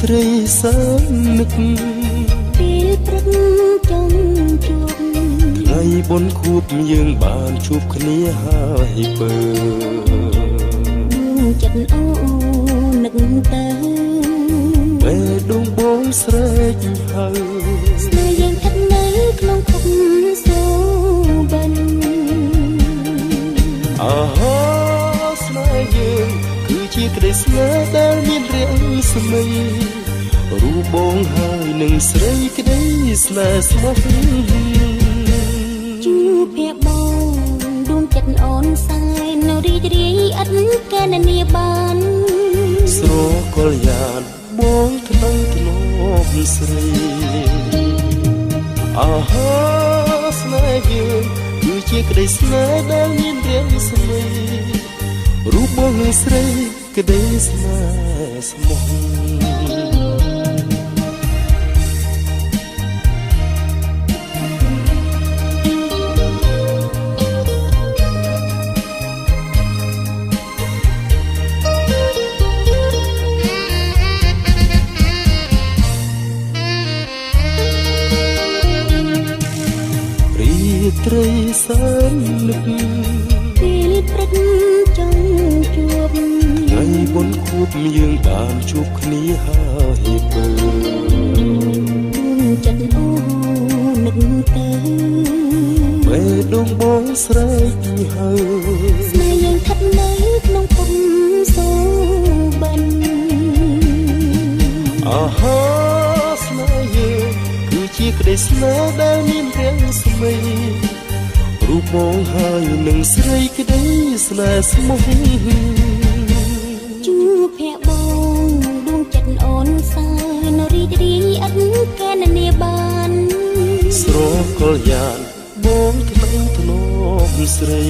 ត្រីសែននឹក ពេលព្រឹកចង់ជួប ថ្ងៃបុណ្យខួបយើងបានជួបគ្នាហើយពើ ចិត្តអូនឹកទៅ បេះដូងបងស្រែកហៅ ស្នេហ៍យើងស្ថិតនៅក្នុងភពសូបិន អើស្នេហ៍យើងគឺជាក្តីស្នេហ៍ដែលមានរាំងស្មី រូបបងហើយនឹងស្រីក្តីស្នេហ៍ស្មោះ ជួបភ័បងដួងចិត្តអូនសែននៅរីករាយឥតកណនាបាន ស្រកលយ៉ានបងថ្នាំងធ្នមស្រី អើស្នេហ៍យើងគឺជាក្តីស្នេហ៍ដែលមានរាំងស្មី រូបបងនឹងស្រីក្តីស្នេហ៍ស្មោះ ត្រីសែននឹក ពេលព្រឹកចង់ជួប ថ្ងៃបុណ្យខួបយើងបានជួបគ្នាហើយពើ ចិត្តអូនឹកទៅ បេះដូងបងស្រែកហៅ ស្នេហ៍យើងស្ថិតនៅក្នុងភពសូបិន អើស្នេហ៍យើងគឺជាក្តីស្នេហ៍ដែលមានរាំងស្មី រូបបងហើយនឹងស្រីក្តីស្នេហ៍ស្មោះ ជួភ័បងដួងចិត្តអូនសែនរីករាយឥតកណនាបាន ស្រកលយ៉ានបងថ្នាំងធ្នមស្រី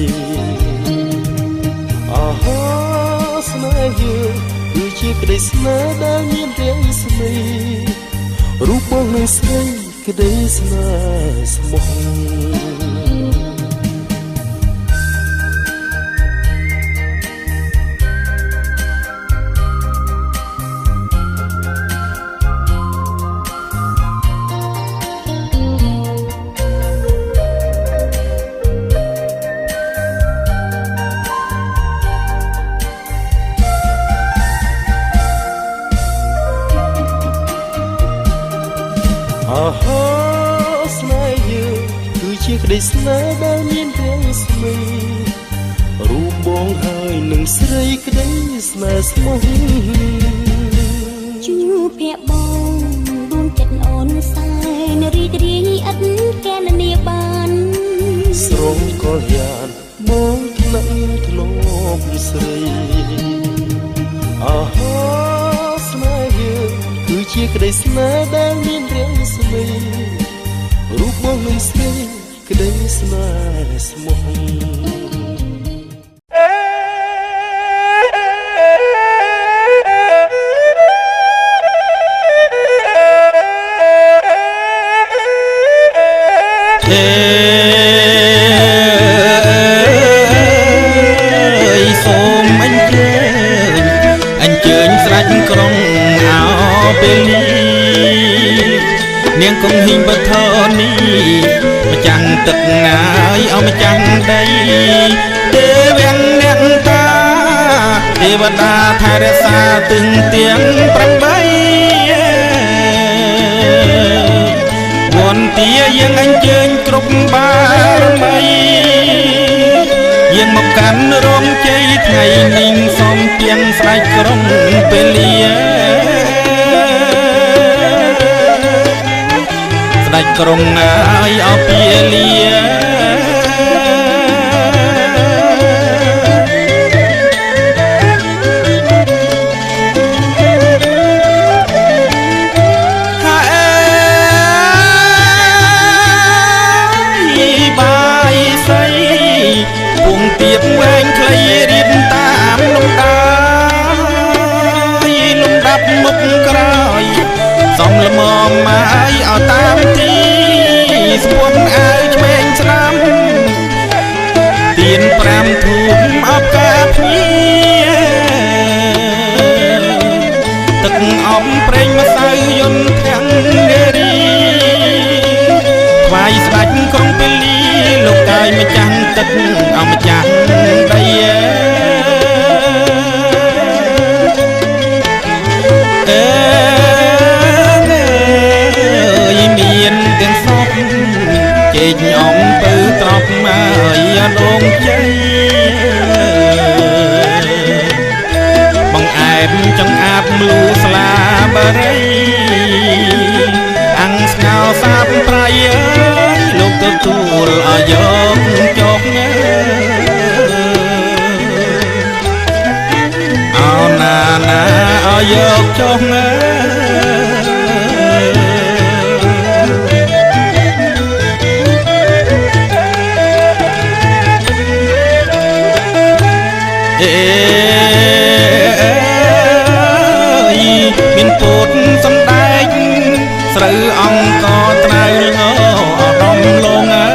អើស្នេហ៍យើងគឺជាក្តីស្នេហ៍ដែលមានរាំងស្មី រូបបងនឹងស្រីក្តីស្នេហ៍ស្មោះ អើស្នេហ៍យើងគឺជាក្តីស្នេហ៍ដែលមានរាំងស្មី រូបបងហើយនឹងស្រីក្តីស្នេហ៍ស្មោះ ជួភ័បងដួងចិត្តអូនសែនរីករាយឥតកណនាបាន ស្រងកលយ៉ានបងថ្នាំងធ្នមស្រី អើស្នេហ៍យើងគឺជាក្តីស្នេហ៍ដែលមានរាំងស្មី រូបបងនឹងស្រីក្តីស្នេហ៍ស្មោះ អេយសូមអញ្ជើញអញ្ជើញស្ដេចក្រុងអោពេលនេះ នាងគង្ហីងបធនីម្ចាំងទឹកងាយអោម្ចាំងដី ទេវៈអ្នកតាទេវតាថែរក្សាទឹងទៀង8 វន្ទាយើងអញ្ជើញគ្រប់បារមី យើងមកកាន់រោងជ័យថ្ងៃនេះ សូមទៀងស្ដេចក្រុងពេលលា ស្ដេចក្រុងអើយអពាលា ក្រោយសំល្មមមកឲ្យតាមទីស្ពួនអាវឆ្វេងស្ដាំទៀន5ធូបអបកាភ្ញៀទឹកអំប្រេងម្សៅយន្តទាំងនារីថ្វាយស្ដេចក្រុងពលីលោកកាយម្ចាស់ទឹកអម្ចាស់ដីអើយមានទាំងសពចេកអំពៅត្រប់មកដងជ័យបងអែបចង្អាបមលូស្លាបរីអាំងស្ងោសាបប្រៃអើយលោកទទួលឲ្យយកចុកអោណាណាឲ្យយកចុកអេមានពោតសំដែងស្រូវអង្គត្រាវងអដំលងអើ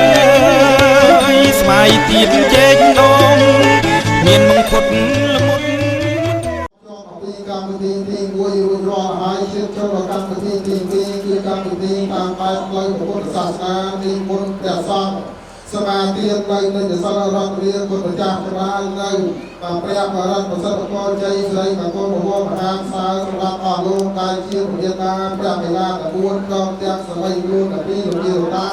យស្វាយទៀតចេកដងមានមង្គុតល្មុតពីកម្មវិធីទី1រួចរាល់ហើយឈានចូលដល់កម្មវិធីទី2គឺកម្មវិធីតាមបែបផ្លូវពុទ្ធសាសនានិមន្តព្រះសង្ឃសមាទាននៅនិច្ចសិលរដ្ឋរាគុណម្ចាស់ចម្រើននៅតាមព្រះបរតប្រសិទ្ធពរជ័យស្រីមង្គលមហមហាសាលសម្រាប់អស់លោកដែលជាពញាតាព្រះបិតា4ក្រុមទាំងសម័យខ្លួនពីលោកយាតា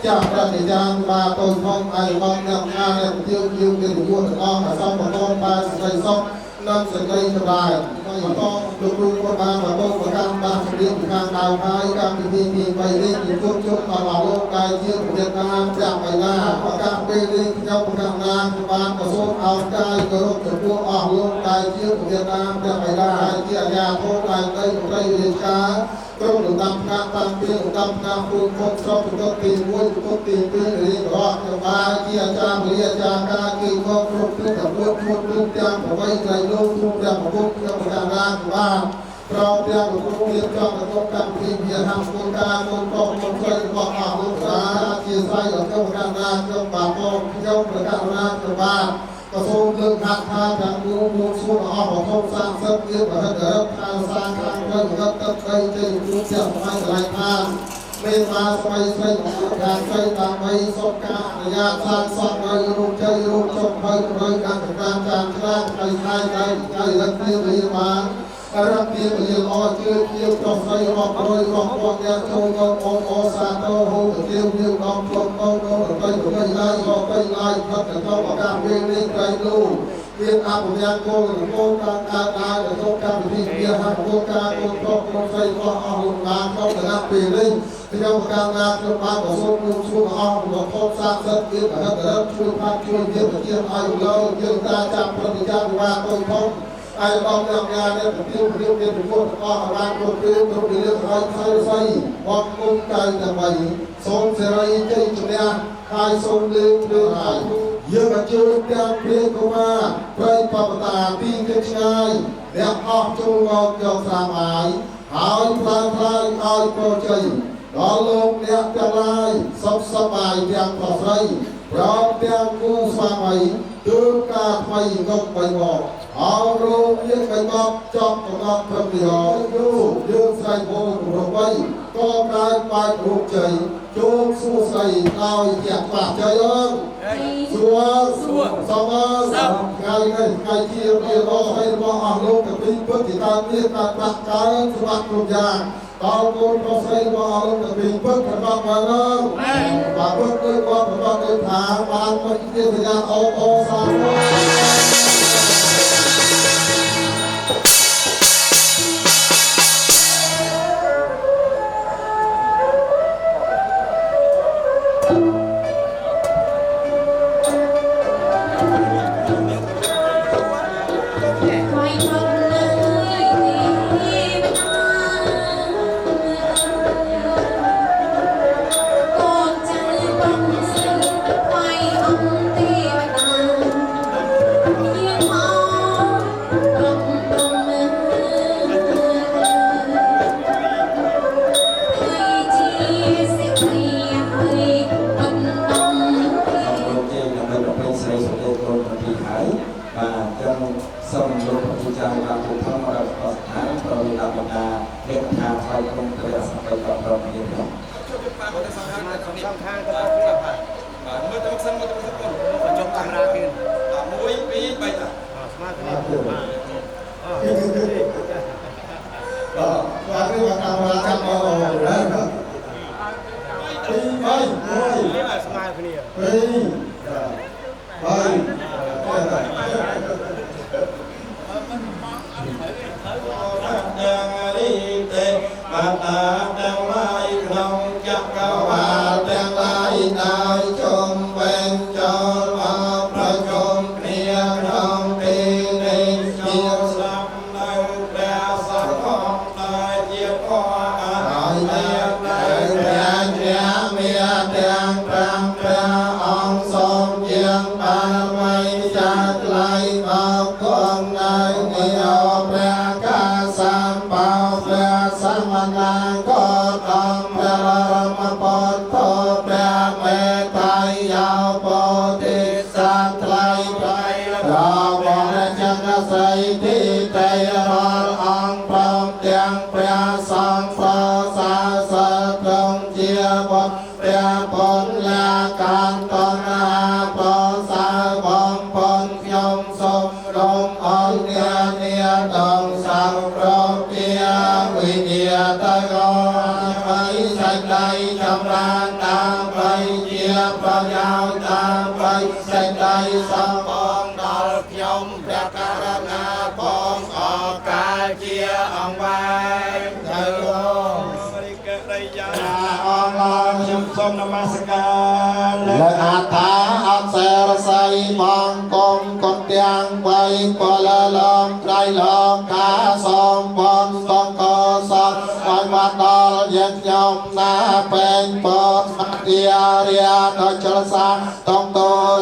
ចាស់ព្រះចាមបាតូនផងអាយបងអ្នកណាអ្នកទាវជាវកិត្តិយសទាំងអស់អសមបកបានសេចក្តីសុខនិងសេចក្តីចម្រើនបន្តលោកគ្រូក៏បានបបប្រកាន់បានជម្រាបពីខាងដើមហើយកម្មវិធីទី3នេះគឺជួបជុំដល់អស់លោកដែលជាពញាតាព្រះបិតាប្រកាសពេលនេះខ្ញុំប្រកាសណាបានក៏សូមអោនកាយគោរពចំពោះអស់លោកដែលជាពញាតាព្រះបិតាហើយជាអាជ្ញាធរដែលនៃមន្ត្រីរាជការក្រុមលំដាប់ថ្នាក់តាំងពីលំដាប់ថ្នាក់ពូជគុំស្រុកជំទប់ទី1ជំទប់ទី2រៀងរាល់ខ្ញុំបាទជាអាចារ្យវិទ្យាចារការគឺមកគ្រប់ទិសទាំង4ជួរទូទាំង8ក្រៃលោកទូទាំងប្រពុតខ្ញុំប្រកាសណាបាទប្រោទាំងលោកគ្រូរៀបចំក្នុងកម្មវិធីវិហារគោលការណ៍មុនកងមុនស្រីរបស់អស់លោកតាជាស្រ័យដល់ខ្ញុំប្រកាសណាខ្ញុំបាទមកខ្ញុំប្រកាសណាខ្ញុំបាទក៏សូមលើកហាក់ថាទាំងគូមួយសួរអស់បឋមសាកសិទ្ធមានបរិទ្ធរិទ្ធខាងសាខាងទៅរត់ទឹកដីជ័យជួបទាំងសម័យកន្លែងឋានមេបាសម័យស្រីរបស់ខាងស្រីដើម្បីសុខការអនុញ្ញាតសាងសង់នៅរូបជ័យរូបចុងភៅរយការប្រការចានច្រាងហើយហើយហើយហើយរត់គ្នាវិបានរត់គ្នាវិអជឿជាប្រុសស្រីរាប់រយរាប់ពាន់អ្នកចូលមកអូនអូសាទរហូតជាវៀវដល់ខ្លួនកូនកូនទៅទៅឡាយរកទៅឡាយផិតទៅឱកាសវេនេះក្រៃលូមានអភិញ្ញាគោលគោលការកើតឡើងក្នុងកម្មវិធីវិហារគោលការណ៍គោលប្រុសគោលស្រីរបស់អស់លោកបានក្នុងគណៈពេលនេះខ្ញុំប្រកាសណាខ្ញុំបានប្រសូតមួយជួបអស់លោកធំសាកសិទ្ធមានបរិទ្ធរិទ្ធជួយផាត់ជួយមានវិជាឲ្យលោកយើងតាចាប់ប្រតិចារវិវាទតូចធំអាយបងអ្នកងាអ្នកប្រទាវព្រាវមានប្រពុតអស់បានគ្រប់គ្រឿងគ្រប់រឿងហើយស្អីស្អីអរគុណកាយដើម្បីសូមសេរីជ័យជំនះហើយសូមលើកលើហើយយើងអញ្ជើញទាំងព្រះកុមារព្រៃបបតាទីជិតឆ្ងាយអ្នកអស់ចូលមកយកស្រាបាយហើយផ្លាថ្លៃឲ្យប្រជ័យដល់លោកអ្នកទាំងឡាយសុខសប្បាយទាំងប្រុសស្រីព្រមទាំងគូស្វាមីទើបការថ្មីកុំបីមកអោរោមានបីមកចប់កំណត់ព្រមយោយើងស្រែកវងរបីក៏កាយបាយរូបជ័យចូលសួស្តីដោយជាបាជ័យអើសួរសួរសមថ្ងៃនេះថ្ងៃជារារបស់ហើយរបស់អស់លោកទាំងពីរពិតជាកើតមានការប្រាក់កើនសម្រាប់គ្រប់យ៉ាងដល់កូនប្រុសស្រីរបស់អស់លោកទាំងពីរពិតប្រកបបានបាទពិតគឺគាត់ប្រកបដោយថាបានមកជាសញ្ញាអូអូសាធុ Thank you. ថាថ្លៃក្នុងព្រះសង្ឃតប្រគ្នាផង សំខាងទៅបាទមើលទៅមុខសិនមើលទៅមុខសិនកូនចុះកាមេរ៉ាគេ1 2 3ស្មើគ្នាបាទ បាទបាទកាមេរ៉ាចាប់មកណា2 3 1 ស្មើគ្នា 2 3 យ៉ាងរីទេបាតាទាំងឡាយក្នុងចក្រវាលទាំងឡាយដែលជុំវិញចូលមកប្រជុំគ្នាក្នុងទីនេះជាស្ដាប់នៅព្រះសង្ឃដែលជាធម៌អរិយដែលព្រះជាមានទាំងប្រាំព្រះអង្គសូមជាងបារមីចាក់ថ្លៃមកគង់នៅនិយោព្រះកាសម្បោព្រះសមណាកោតមព្រះរមពុទ្ធព្រះមេត្តាយោពោធិសត្វថ្លៃថ្លៃព្រះវរចន្ទសីទីតេរាល់អង្គព្រមទាំងព្រះសង្ឃប្រសាសត្រង់ជាបុត្រព្រះពុទ្ធលាកាន្តនាប្រសាបងពនខ្ញុំសូមរំអរញានាដងសៅប្រពាវិញ្ញាតកោហើយសេចក្តីចម្រើនតាមបីជាប្រយោជន៍តាមបីសេចក្តីសំបងដល់ខ្ញុំព្រះករណាបងអកាលជាអង្វែងទៅ អរឡាខ្ញុំសូមនមស្ការ លើអាថាអត់សេរស័យបងកុំកុំទាំងបីពលលំក្រៃលំកាសំបងសងកសលឲ្យបានដល់យើងខ្ញុំណាពេញពតស្មារាដល់ចលសាតងត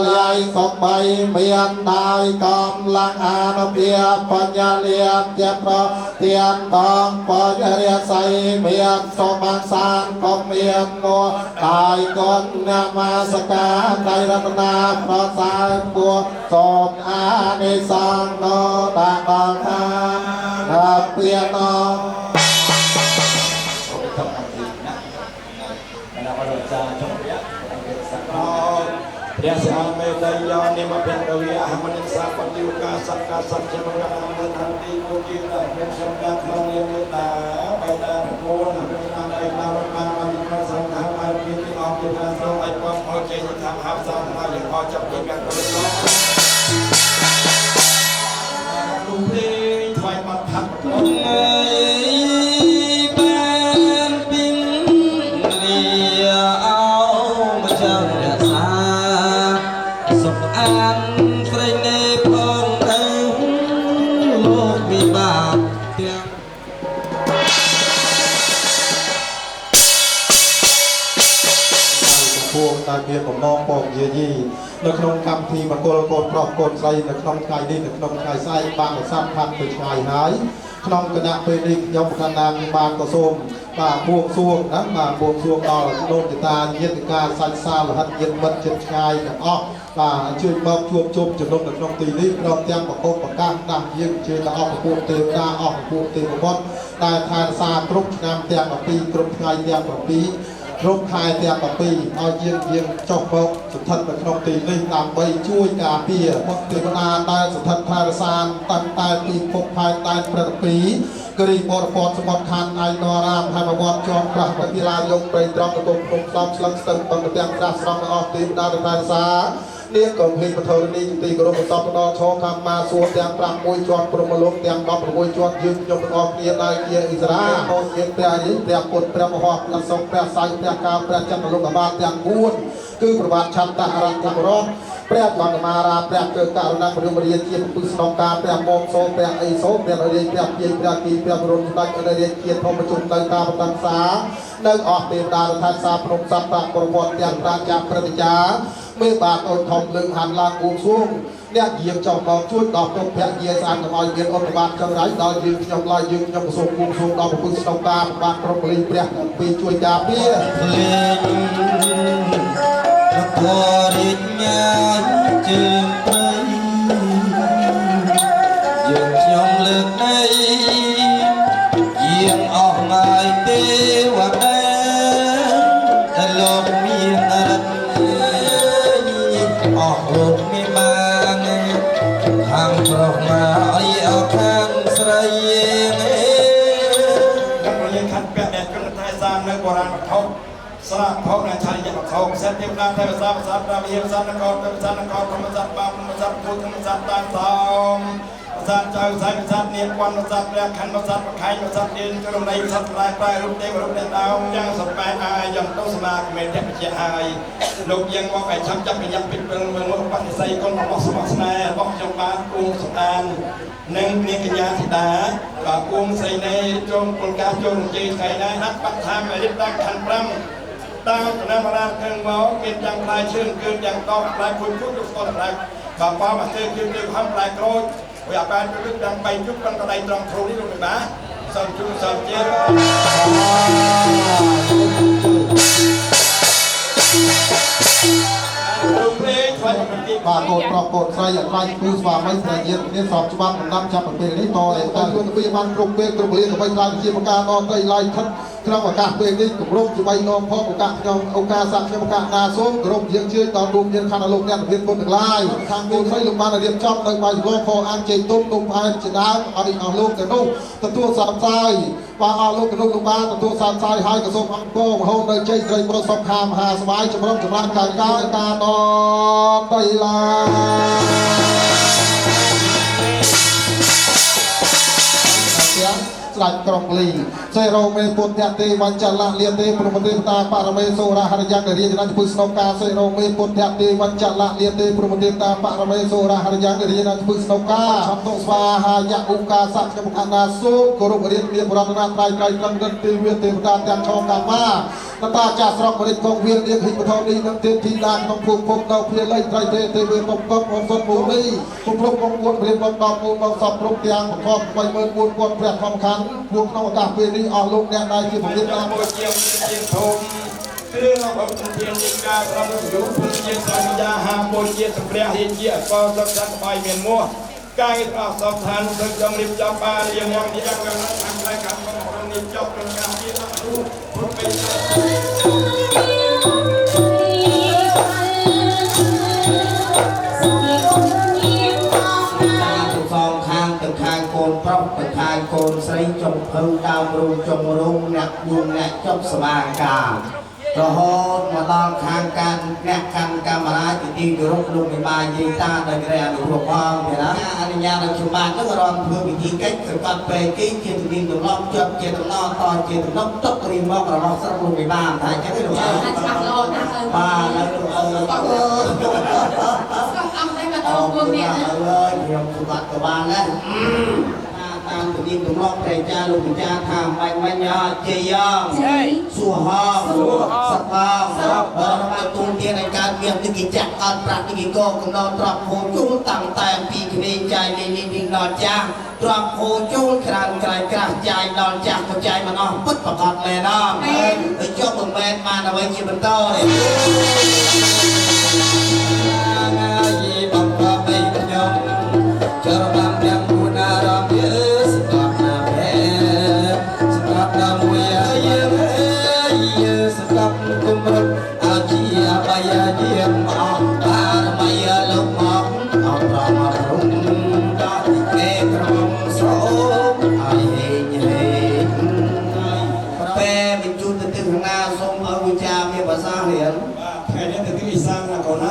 លាយកុំបីមានដៃកំឡាំងអានុភាពបញ្ញាលាភជាប្រទានតងបរិយាស័យមានសូមបានសានកុំមានមួដៃគុណនមស្ការដៃរតនាប្រសើរពួរសូមអានិសង្ឃនោដាក់ដល់ថាពៀន ព្រះសាមេតយោនិមភិនរវិអហមនិសាបតិវកាសក្កាសច្ចមរណមថន្តិពុជារភិនសម្ដាក្នុងនាមេតាបៃតាមូលអភិនាដៃបារបានអភិមាសង្ឃាបាយពីអង្គជាសូមឲ្យបងអរជ័យធម្មហាប់សាមយ៉ាងអរចាប់ពីកាកលលោកភ្លេងថ្វាយបទផាត់ អើយបានពីលាអោម្ចាស់រក្សាសុខអានស្រីនេផងទៅលោកវិបាកទាំង ពងដែលមានបំណងពងយាយីនៅក្នុងកម្មវិធីមង្គលកូនប្រុសកូនស្រីនៅក្នុងថ្ងៃនេះនៅក្នុងថ្ងៃស្អែកបានសំខាន់ទៅឆ្ងាយហើយក្នុងគណៈពេលនេះខ្ញុំកណ្ដាលបានក៏សូមបាទបួងសួងណាបាទបួងសួងដល់លោកចតាញាតិកាសាច់សាលហិតញាតិមិត្តជិតឆ្ងាយទាំងអស់បាទអញ្ជើញមកជួបជុំជំនុំនៅក្នុងទីនេះព្រមទាំងប្រកបប្រកាសដាស់យើងអញ្ជើញដល់អស់ពពួកទេវតាអស់ពពួកទេវបុត្រដែលថែរក្សាគ្រប់ឆ្នាំទាំង12គ្រប់ថ្ងៃទាំង7គ្រប់ខែទាំង12ឲ្យយើងយើងចុះមកស្ថិតនៅក្នុងទីនេះដើម្បីជួយការពារបុត្រទេវតាដែលស្ថិតថែរក្សាតាំងតែពីភពផែនដែនព្រឹទ្វីគិរីបរពតសមុទ្រខណ្ឌឯនរាមហេមវត្តជាប់ប្រាស់ពទីឡាយងព្រៃត្រង់កំពុងភ្នំសំស្លឹងស្ទឹងបឹងទាំងស្រះស្រង់អស់ទេវតាដែលថែរក្សានាងកំភ្លេងបធរនីទីគោរពបន្តដល់ឈរខាងមាសួរទាំង6ជាន់ព្រមលោកទាំង16ជាន់យើងខ្ញុំទាំងអស់គ្នាដែលជាអ៊ីស្រាអែលមានព្រះយិព្រះពុទ្ធព្រះមហោព្រះសង្ឃព្រះសៃព្រះកាលព្រះចន្ទលោកបាលទាំង4គឺប្របាទឆន្ទៈរតរោព្រះចន្ទមារាព្រះកើករណព្រមរាជាពុទ្ធស្នងការព្រះមុំសូព្រះអីសូព្រះរាជព្រះជាព្រះគីព្រះវរុណស្ដេចរាជជាធម្មជុំទៅតាមបតង្សានៅអស់ទេវតារដ្ឋាសាភ្នំសត្វប្រវត្តិទាំងប្រាចាព្រឹទ្ធាមេបាតូចធំលើកហាន់ឡើងអ៊ូសួងអ្នកយាមចង់មកជួយដល់ទុកភរិយាស្អាតកុំឲ្យមានអត់បាតចង្រៃដល់យើងខ្ញុំឡើយយើងខ្ញុំសូមគួងសួងដល់ពុទ្ធស្នងការបាទក្រុមលីព្រះទាំងពីរជួយការពារ លេងពរិញ្ញាជើងព្រៃយើងខ្ញុំលើកដីយាងអស់ យទេវតាដែលលោកមានរិទ្ធអស់លោកមានបានខាងប្រុសមកអីអស់ខាងស្រី ដល់ប្រយើងខាត់ពាក់ដែលជនថៃសានៅបុរាណវត្ថុស្រាផោនៅឆាយវត្ថុសេដ្ឋីតាតែភាសាភាសាប្រាវិភាសានគរភាសានគរធម្មសាស្ត្របាធម្មសាស្ត្រពុទ្ធធម្មសាស្ត្រតានសោមភាសាចៅសាយភាសានាគវ័នភាសាព្រះខណ្ឌភាសាប្រខែងភាសាទៀនក្រុមណៃភាសាប្រែប្រែរូបទេវរូបអ្នកដើមយ៉ាងសបែអាយយ៉ាងទៅសមាគមេតបជាហើយលោកយើងមកឲ្យឆាប់ចាប់ប្រញាប់ពីពឹងមើលមកបនិស័យកូនរបស់ស្មោះស្នេហ៍របស់ខ្ញុំបាទគួងសំដាននិងនាងកញ្ញាធីតាបាទគួងស្រីណេជុំពលការជុំនិយាយថ្ងៃណាហាត់បាត់ថាមរិតតាមខណ្ឌ5តាមចំណាំរានខាងមកមានចាំផ្លែឈើគឺយ៉ាងតបផ្លែគុយគុយលោកស្គាល់ផ្លែបាទប៉មកធ្វើគឺគឺខំផ្លែក្រូចវាបានគឺទាំង3ជុំប៉ុន្តែដៃត្រង់ទ្រូនេះលោកបាទសូមជូនសូមជា បាទកូនប្រុសកូនស្រីអត្រៃគូស្វាមីស្រីញាតិគ្នាស្របច្បាប់ដំណាំចាប់ពីពេលនេះតទៅខ្លួនពីបានគ្រប់ពេលគ្រប់វេលាដើម្បីស្រាវជាប្រការដតីឡើយថិតក្នុងឱកាសពេលនេះគម្រោងជា3ដងផងឱកាសខ្ញុំឱកាសខ្ញុំឱកាសណាសូមគោរពយាងជើញដល់រួមមានខណ្ឌលោកអ្នកវិទ្យាគុណទាំងឡាយខាងកូនស្រីលោកបានរៀបចំនៅបាយសម្លខអានជ័យទុំទុំផ្អែមជាដើមឲ្យអស់លោកទាំងនោះទទួលសាបសាយបាទអស់លោកទាំងនោះលោកបានទទួលសាបសាយហើយក៏សូមអង្គរមហោនៅជ័យស្រីប្រុសសុខាមហាសបាយចម្រុំចម្រើនកាយកាយការដតីឡាស្ដេចក្រុងលីសេរោមេពុទ្ធទេវញ្ចលៈលាទេព្រមទេតាបរមេសូរហរិយ៉ាងរាជនពុស្នោកាសេរោមេពុទ្ធទេវញ្ចលៈលាទេព្រមទេតាបរមេសូរហរិយ៉ាងរាជនពុស្នោកាឆន្ទស្វាហាយៈឧកាសៈខ្ញុំអនាសូមគោរពរៀនមានបរតនាត្រៃត្រៃត្រឹមនិតទេវទេវតាទាំងឆកាមាតតាចាស់ស្រុកមរិទ្ធកងវាលនាងហិបធនេះនឹងទេធីតាក្នុងភូមិភពនៅភាល័យត្រៃទេទេវតុបកអសុតមូនីពុព្រំងួនព្រាមបង10មូលបងសពគ្រប់ទាំងបង្ខំ34000ព្រះធម្មខណ្ឌពួកក្នុងឱកាសពេលនេះអស់លោកអ្នកដែលជាប្រធានតាមជាជាធំគ្រឿងរបស់ធាននិកាក្រមយុពុជាសញ្ញាហាពុជាសម្ព្រះរាជាអកសុខសប្បាយមានមោះកាយអស់សពឋានទៅចង់រៀបចំបានរៀងមកនេះកម្មខាងផ្នែកកម្មក្នុងនេះចប់ក្នុងការជាអនុពុទ្ធបិសាកូនប្រុសទៅខាងកូនស្រីចុងភៅដើមរូងចុងរូងអ្នកបួងអ្នកចប់សមាការរហូតមកដល់ខាងការអ្នកកាន់កាមេរ៉ាជាទីគោរពលោកមេបាយាយតាដោយព្រះអនុគ្រោះផងទេណាអនុញ្ញាតឲ្យខ្ញុំបានទៅរំធ្វើពិធីកិច្ចសង្កត់ពេគីជាទីទម្លាប់ជាប់ជាតំណតជាតំណទុករៀងមករបស់ស្រុកលោកមេបាថាអញ្ចឹងទេលោកអើច្បាស់ល្អណាស់បាទហើយលោកអើស្កប់អស់តែមកដល់ពួកនេះអើយខ្ញុំសុខក៏បានដែរតាមទម្លាប់ព្រះចាលោកម្ចាស់ថាបាញ់បាញ់ជ័យយ៉ងសួហងសបងបរមទូនទានឯកើតមាននេះគេចាក់អត់ប្រាក់នេះគេកកំណត់ទ្របហូរជុលតាំងតែពីក្មេងចាយនេះនេះដល់ចាស់ទ្របហូរជុលច្រើនក្រៃក្រាស់ចាយដល់ចាស់ក៏ចាយមិនអស់ពិតប្រកបមែនអត់ទៅចុះមិនមែនបានអ្វីជាបន្តទេយីបំបបីខ្ញុំចរបាំទាំងគូណារំយឺស្ដាប់ណាភេស្ដាប់ដល់មួយយើងស្ដាប់គុំរត់អជាបាយយាមអស់បារមីលោកមកអត់ប្រមាទរុំដល់គេក្រុមសូមឲ្យហេងហេងពេលបញ្ជូនទៅទិសណាសូមឲ្យវិចារមានភាសារៀនបាទថ្ងៃនេះទៅទិសអ៊ីសានណាកូនណា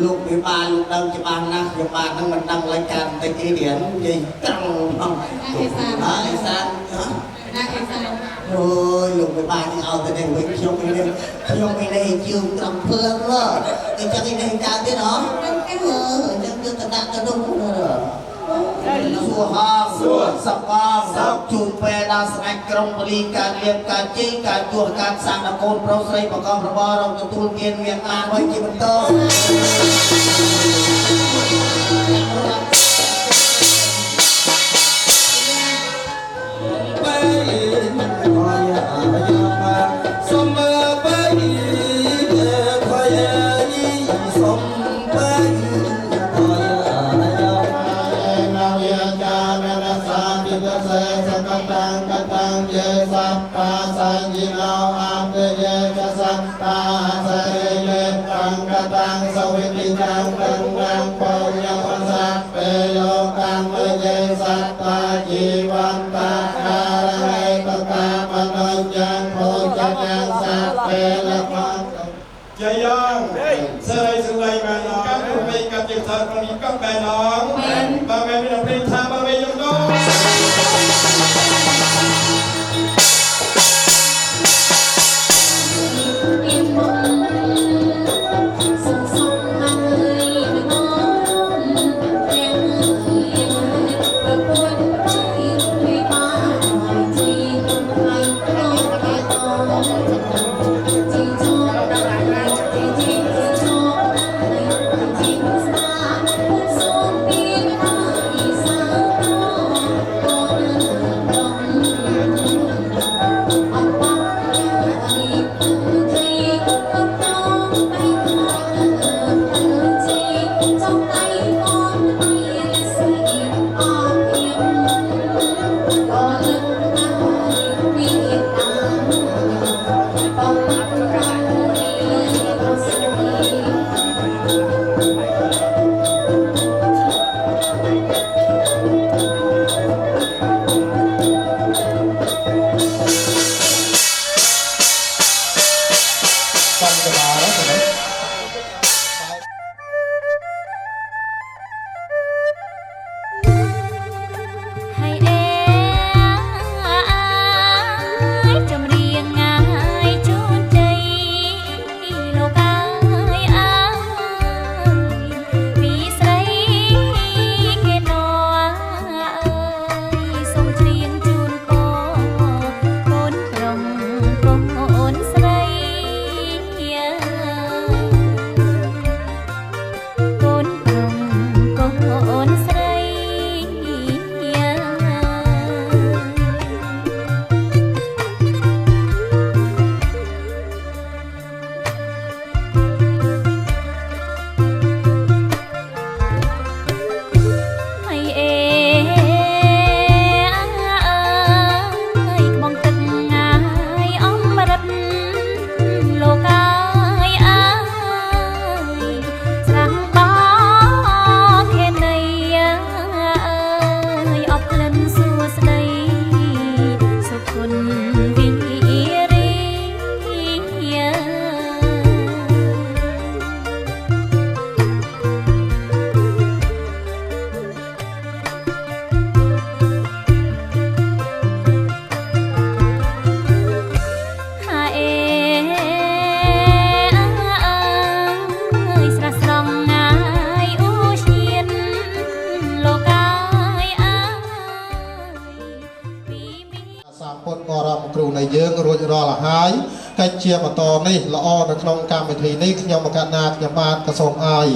លោកមេបាលោកដឹងច្បាស់ណាស់ខ្ញុំបាទនឹងមិនដឹងលេខការបន្តិចទេរៀននិយាយត្រង់ផងអេសានអេសានណាអេសាន អូយលោកមេបានេះឲ្យទៅនេះវិញខ្ញុំនេះខ្ញុំនេះជឿត្រង់ភ្លើងអញ្ចឹងនេះកើតទៀតហ៎អញ្ចឹងគឺតដាក់ទៅនោះសួហងសបងជូនពេលដល់ស្ដេចក្រុងបលីការលៀបការជ័យការជួសការសាងដល់កូនប្រុសស្រីប្រកបរបររកទទួលទានមានបានវិញជាបន្ត เยสัพ ตาสัญญิโนอัตเยจะสัตตาเสเยตังกตังสวิติจังตังนังปุญญปัสสะเปโยกังเยสัตตาจีวันตาคาระเรตตามนุยังโพจังสัพเพละปัง ជ័យយ៉ាងសេរីសុដីមែនកម្មព្រមកម្មជាសារក្នុងនេះក៏បែនងបើមែនមានព្រេងថាបើមែនយំដ ជាបន្តនេះល្អនៅក្នុងកម្មវិធីនេះខ្ញុំមកណាខ្ញុំបាទក៏សូមឲ្យ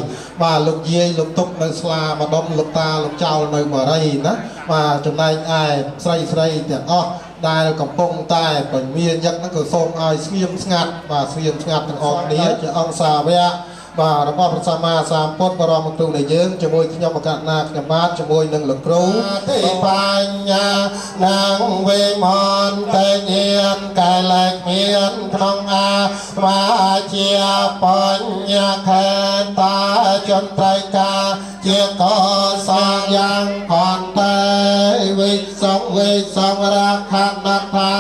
បាទលោកយាយលោកទុកនៅស្លាម្ដុំលោកតាលោកចៅនៅមរីណាបាទចំណែកឯស្រីស្រីទាំងអស់ដែលកំពុងតែពមាញឹកហ្នឹងក៏សូមឲ្យស្ងៀមស្ងាត់បាទស្ងៀមស្ងាត់ទាំងអស់គ្នាជាអង្គសាវកបាទរបស់ព្រះសម្មាសម្ពុទ្ធបរមគ្រូនៃយើងជាមួយខ្ញុំមកណាខ្ញុំបាទជាមួយនឹងលោកគ្រូទេបញ្ញានាងវិមន្តេញានកែលែកមានក្នុងអាមាជាបញ្ញខេតាជនត្រៃកាជាកសងយ៉ាងកន្តេវិសងវិសងរខណដ្ឋា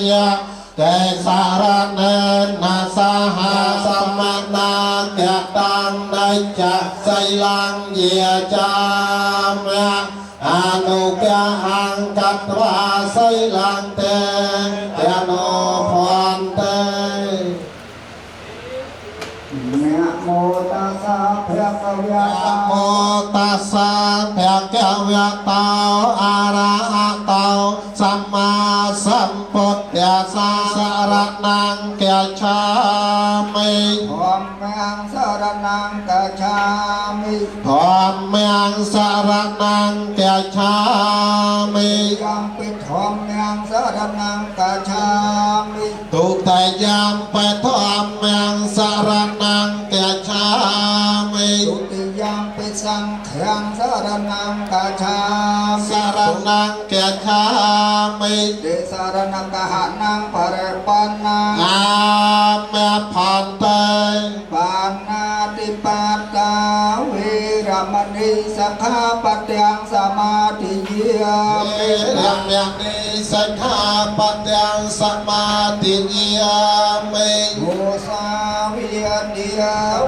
យៈទេសារណេណាសហសមនាកតាំងដេចសីលੰយាចាមៈអនុកហង្កត្វាសីលੰទេយនោភន្តេនមោតាសាភគវៈមោតាសាភគវៈតោអរហតោសម្មាសម្ពុទ្ធសាសរណង្កឆាមិធម្មំសរណង្កឆាមិធម្មំសរណង្កឆាមិយំពិធម្មំសរណង្កឆាមិទុតិយំបធម្មំសរណង្កឆាមិទុតិយំពិសង្ឃំសរណង្កឆាមិសរណង្កឆាមិទេស รณกหานังภรปานัง อามะพันเต ปานาติปาตาเวรมณีสังฆาปะยังสมาธิยามิ เรมณีสังฆาปะยังสมาธิยามิ โมสาวิยเดีย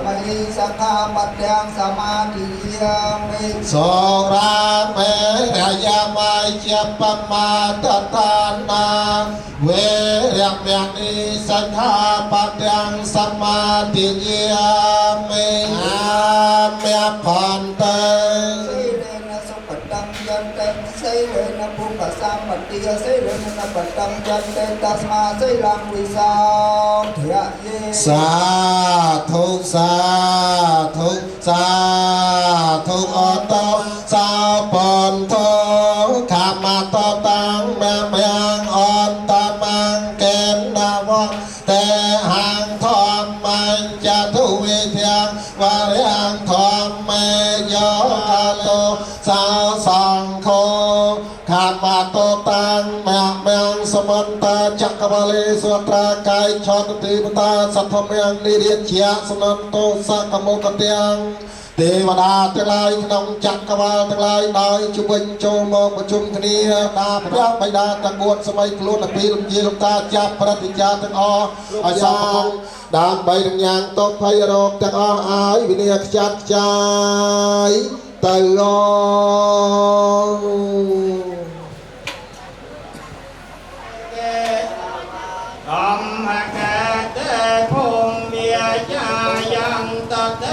มณีสังฆาปะยังสมาธิยามิ โสราเมรยามัยเจปมาตตานาเวรมณีสังฆาปะยังสมาธิยามิอามะพันเต สีเลนะสุปตังยันเตสีเลนะภุปสัมปติยสีเลนะปตังยันเตตัสมาสีลังวิสาเถระเย สาธุสาธุสาธุอตสาปนโทขามาตตังแม่เมียงอันตมังเกณฑ์นาวะเตหังทอมมันจะทุวิเทียงวาเรียงทอมเมยกาโตสาวสังโฆขามาตตังแม่เมียงสมันตาจักรวาเลสุตรากายชนติปตาสัทธเมียงนิเรียนเชียสนันโตสักโมกเตียงเทวดาทั้งหลายក្នុងจักรวาลทั้งหลายដោយជវិញចូលមកប្រជុំគ្នាតាព្រះបិតាទាំងបួនសម័យខ្លួនពីលំជាលំតាចាប់ប្រតិជាទាំងអស់ឲ្យសពងដើម្បីរញ៉ាងតភ័យរោគទាំងអស់ឲ្យវិនាខ្ចាត់ខ្ចាយទៅអ ธัมมะกะเตภุมเมียจายันตเต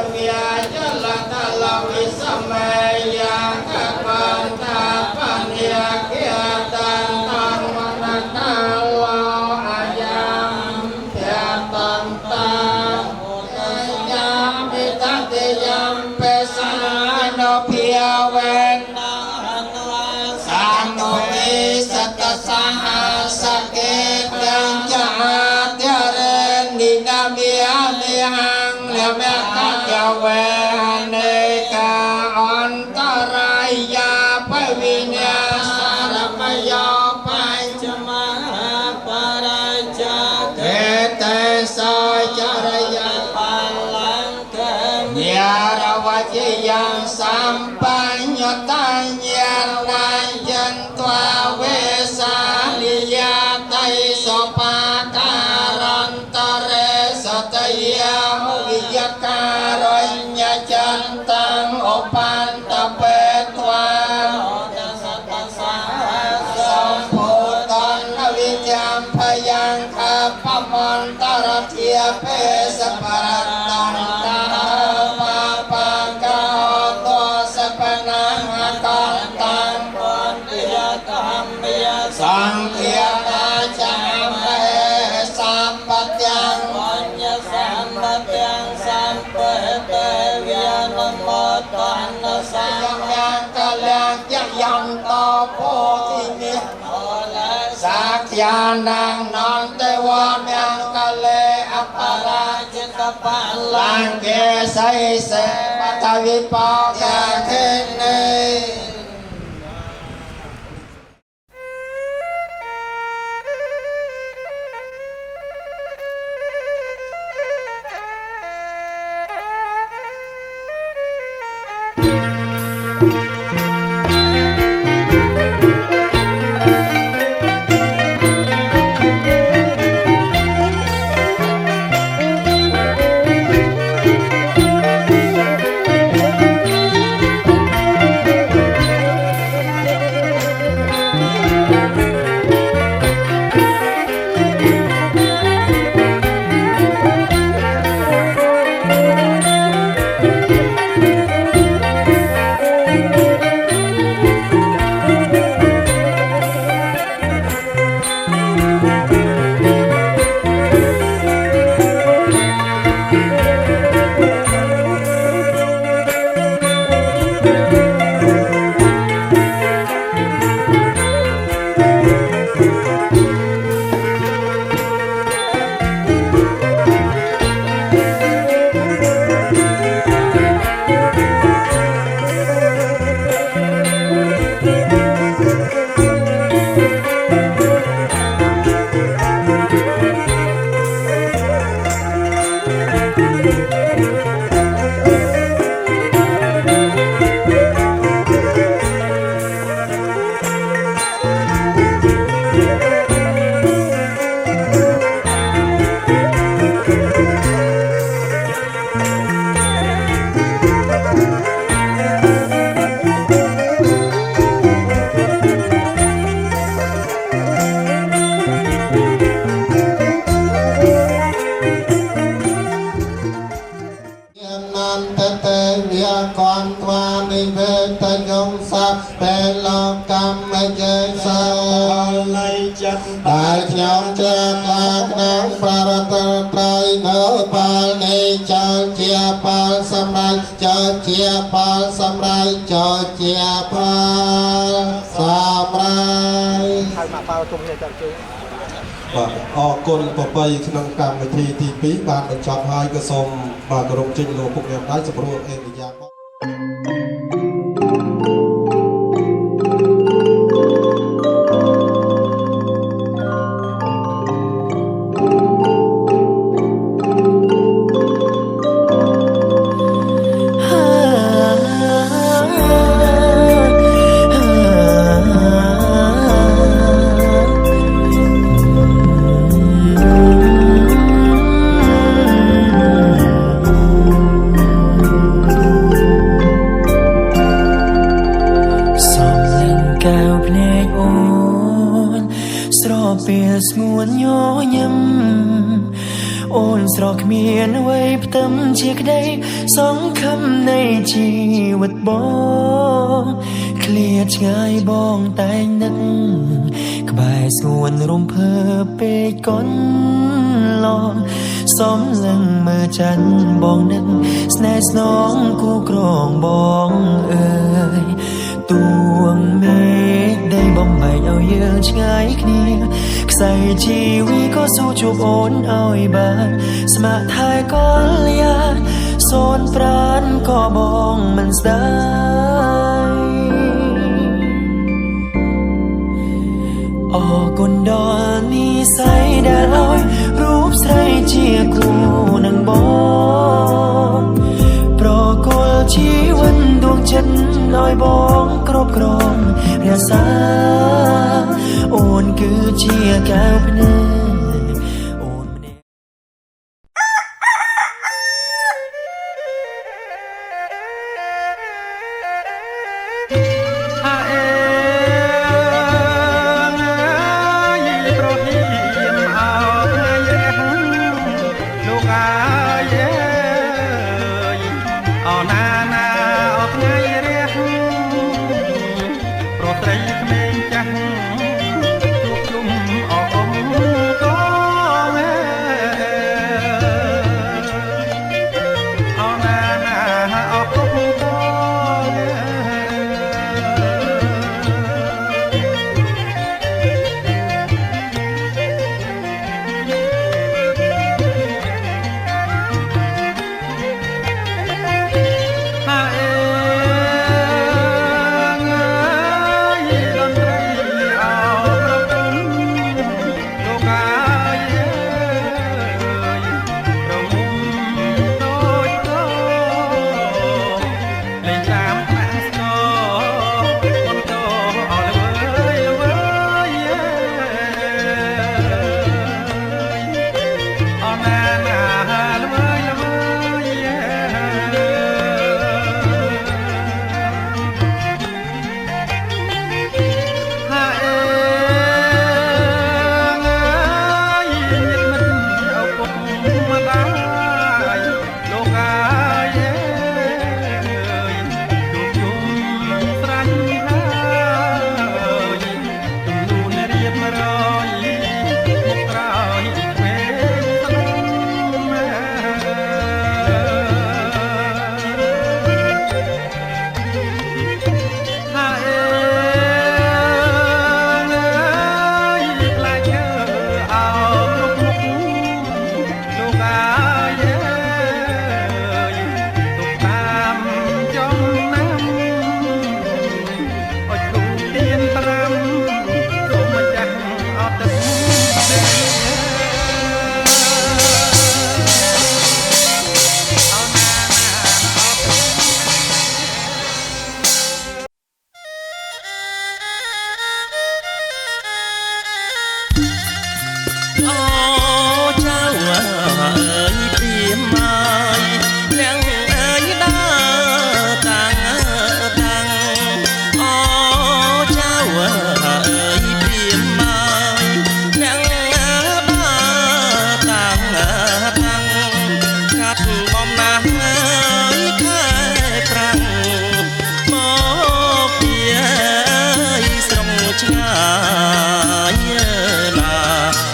เมียจละตะละวิสมัยยังกปันตาปัญญาเกียตันตังมนตาลาอายัมเทตันตังยามิตติยัมเปสานเพียเวนสังโฆมิสัตตสหสเกตังจาเทเรนินามิยมิหังเลเมตเจเวเนกาอันตรายาปวิญญาสารมยปัญจมหาปราชาเทเตสจารยาปัลลังเกมียรวจิยังสัมปัญญตัญญาณัยยันตวเวสาลิยาไตสปาการันตเรสตยาวิยการัญญจันตังอปันตเปตวาสัมโพตันวิจัมพยังคาปมันตรเทียเพสปรัตตันตาปาปากาตัวสปนังกันตังปัญญาธรรมยสังเทียนาจามเมสัมปตังปัญญาสัมปตังสัมปเตวิยานมตันสังยังกะลังยันตโพธินิสักยานังนอนเตวานังกะเลอปาราจิตปะลังเกไสเสปะทวิปกะเทเน Thank you. ខ្ញុំជ្រះថ្លាក្នុងព្រះរតនត្រ័យនៅផលនេះចោលជាផលសម្រេចចោលជាផលសម្រេចចោលជាផលសម្រេច ហើយមកប៉ាជុំគ្នាចាំជួយ បាទអរគុណប្របីក្នុងកម្មវិធីទី2បានបញ្ចប់ហើយក៏សូមបាទគោរពចេញលោកពុកអ្នកម្ដាយសម្រួលអេរិយាបថ ពេលស្ងួនញញឹមអូនស្រស់គ្មានអ្វីផ្ទឹមជាក្តីសង្ឃឹមនៃជីវិតបងឃ្លាឆ្ងាយបងតែងនឹកក្បែរស្ងួនរំភើបពេកកូនឡងសំលឹងមើលច័ន្ទបងនឹកស្នេហ៍ស្នងគូក្រងបងអើយទួងមេឃដីបំបែកឲ្យយើងឆ្ងាយគ្នាខ្សែជីវិតក៏ស៊ូជួបអូនឲ្យបានស្ម័គ្រថែកល្យាសូនប្រានក៏បងមិនស្ដាយអរគុណដល់និស័យដែលឲ្យរូបស្រីជាគូនឹងបងប្រគល់ជីវិតដួងចិត្តឲ្យបងគ្រប់គ្រងរក្សាអូនគឺជាកែវភ្នែកអូនម្នាក់ អើអើយប្រហៀមអោថ្ងៃរះលោកអើយអោណាណាអោថ្ងៃរះប្រុសស្រីក្មេងចាស់ជួបជុំអអមកងអោណាណាអោគុកកង អើយតន្ត្រីអោប្រគំលោកអើយប្រងុំដូចកលេងតាមថ្នាក់ស្គរបន្តអលវើយវើយអណាណាល្វើយល្វើយ ហាអេងអើយញាតិមិត្តឪពុកម្ដាយលោកអើយជួបជុំស្រាញ់ហើយទំនួនរៀបរយមុខក្រោយឆ្វេងស្ដាំ ហាអេងអើយផ្លែឈើអោគ្រប់មុខលោកអើយទុកតាមចំណាំអុជធូបទៀនត្រាំសូមម្ចាស់អត់ទឹកអោណាណាអត់ អូចៅអើយព្រាមអើយអ្នកអើយដើរតាំងតាំងអូចៅអើយព្រាមអើយអ្នកដើរតាំងតាំងកាត់បំណាស់អើយខែប្រាំងមកពីអើយស្រុងឆ្ងាយណា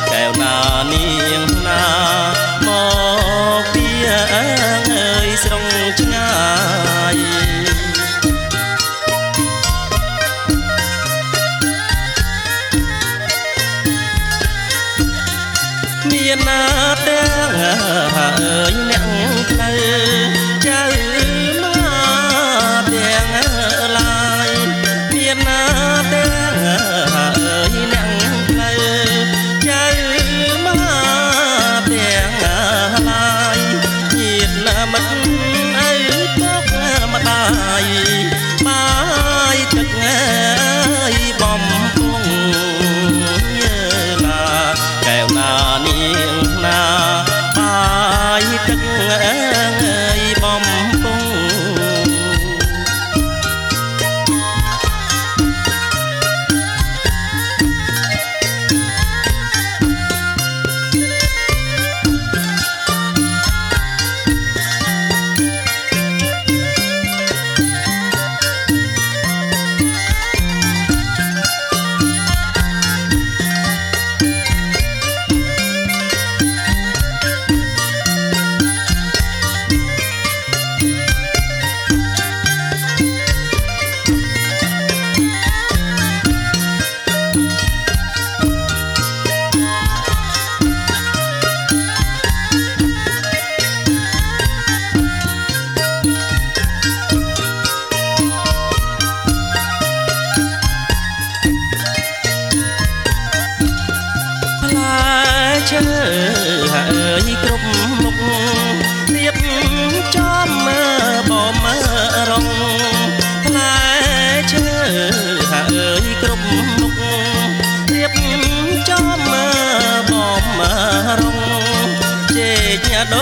មានណាទាំងអើយអ្នកផ្លូវចៅមកទាំងឡាយមានណាទាំងអើយអ្នកផ្លូវចៅមកទាំងឡាយញាតិមិត្តឪពុកម្ដាយបាយទឹកអើយបំពង់ណាកែវណានាងណាបាយទឹកអើយបំពង់ ឈើអើយគ្រប់មុខរៀបចំបំរងផ្លែឈើអើយគ្រប់មុខរៀបចំបំរងចេកដ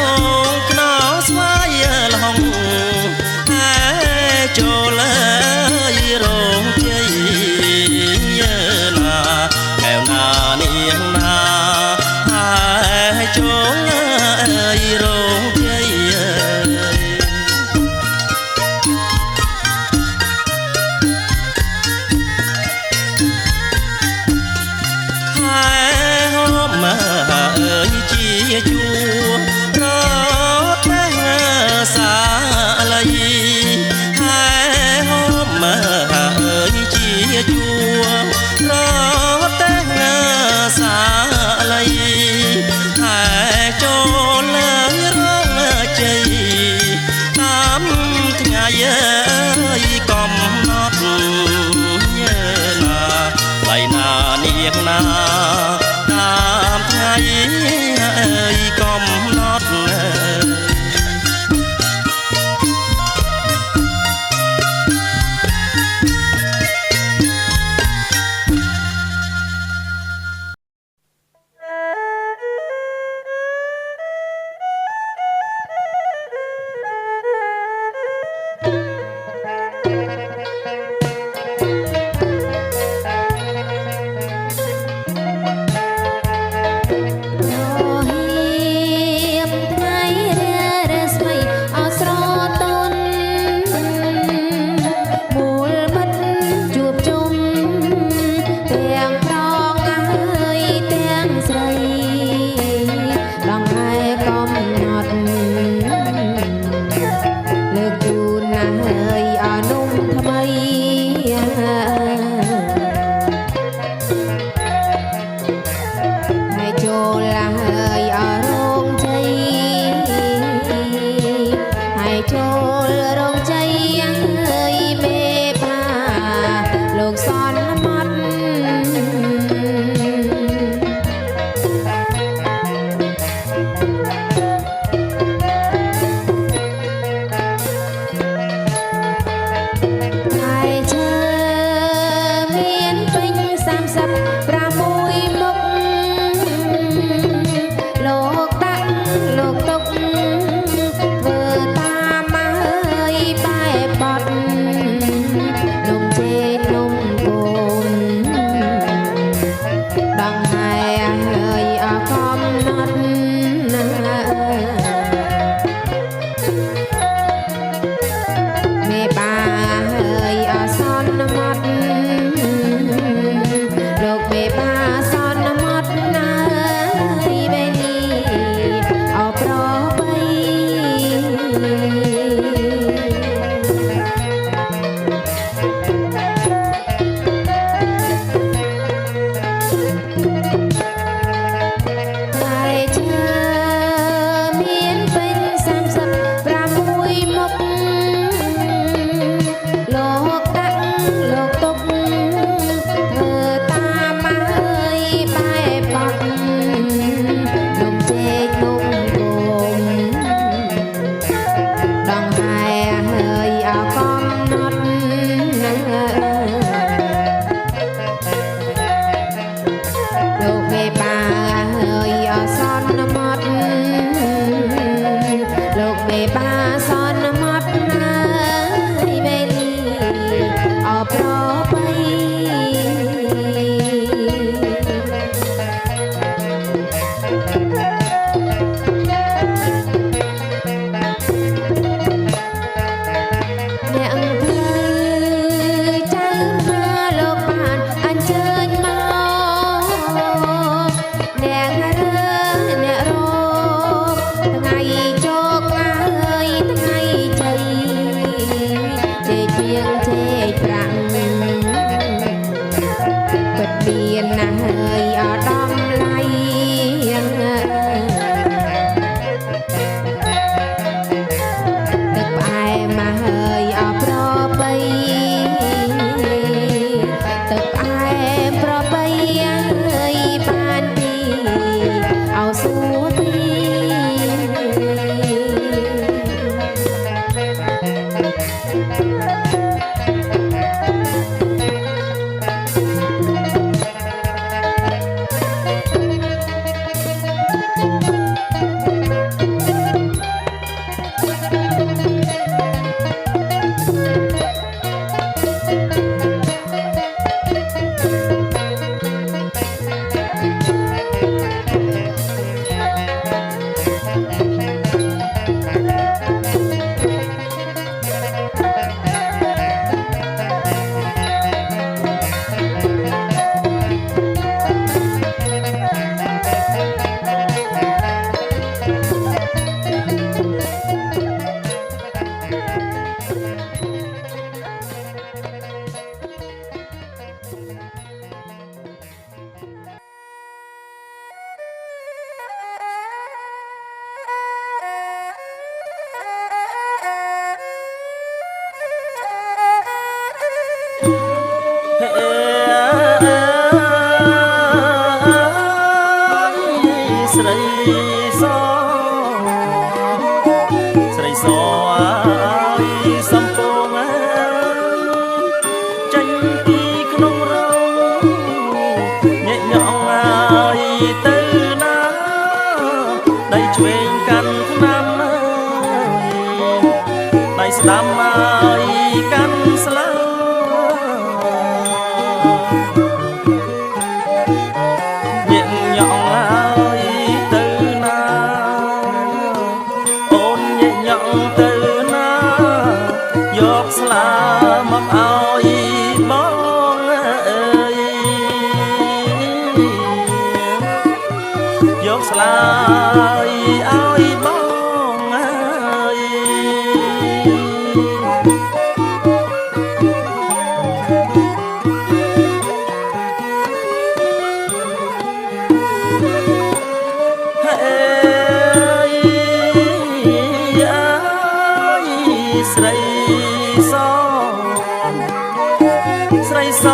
ងខ្នោស្វាយលហងហែចូលអើយរងជ័យណាកែវណានាងណាចូលអើយរងជ័យហែហមអើយជាជួរតេសាលីហែហមអើយជាជួរតេសាលីចូលរងជ័យតាមថ្ងៃកំណត់ណាឡៃណានាងណាតាមថ្ងៃកំណត់ រហៀម ស្រីសស្រីសអើយសំពងអើយចេញពីក្នុងរោងញាក់ញងអើយទៅណាដៃឆ្វេងកាន់ថ្នាំអើយដៃស្ដាំអើយកាន់ស្លាញាក់ញងអើយទៅណាអូនញាក់ញងទៅណាយកស្លាមកឲ្យបងអើយយកស្លាឲ្យបងអើយហេអើយស្រីសស្រីស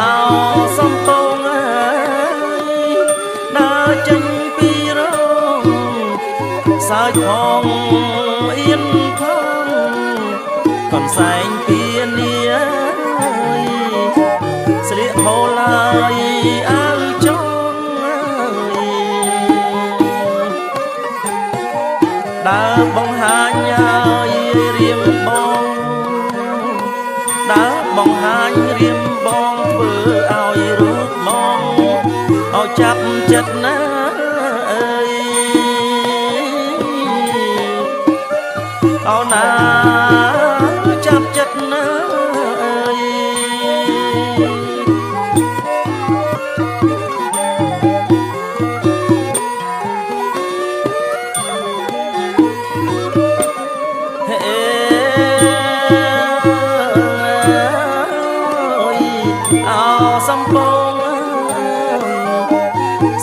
អោសំពងអើយដើរចេញពីរោងសើចផងអៀនផងកន្សែងពីនាអើយស្លៀកហូឡាយអាវចងអើយដើរបង្ហាញឲ្យរៀមបងដើរបង្ហាញរៀមបងធ្វើឲ្យរូបមកឲ្យចាប់ចិត្តណាអើយអូណាចាប់ចិត្តណាអើយហេអោសំពង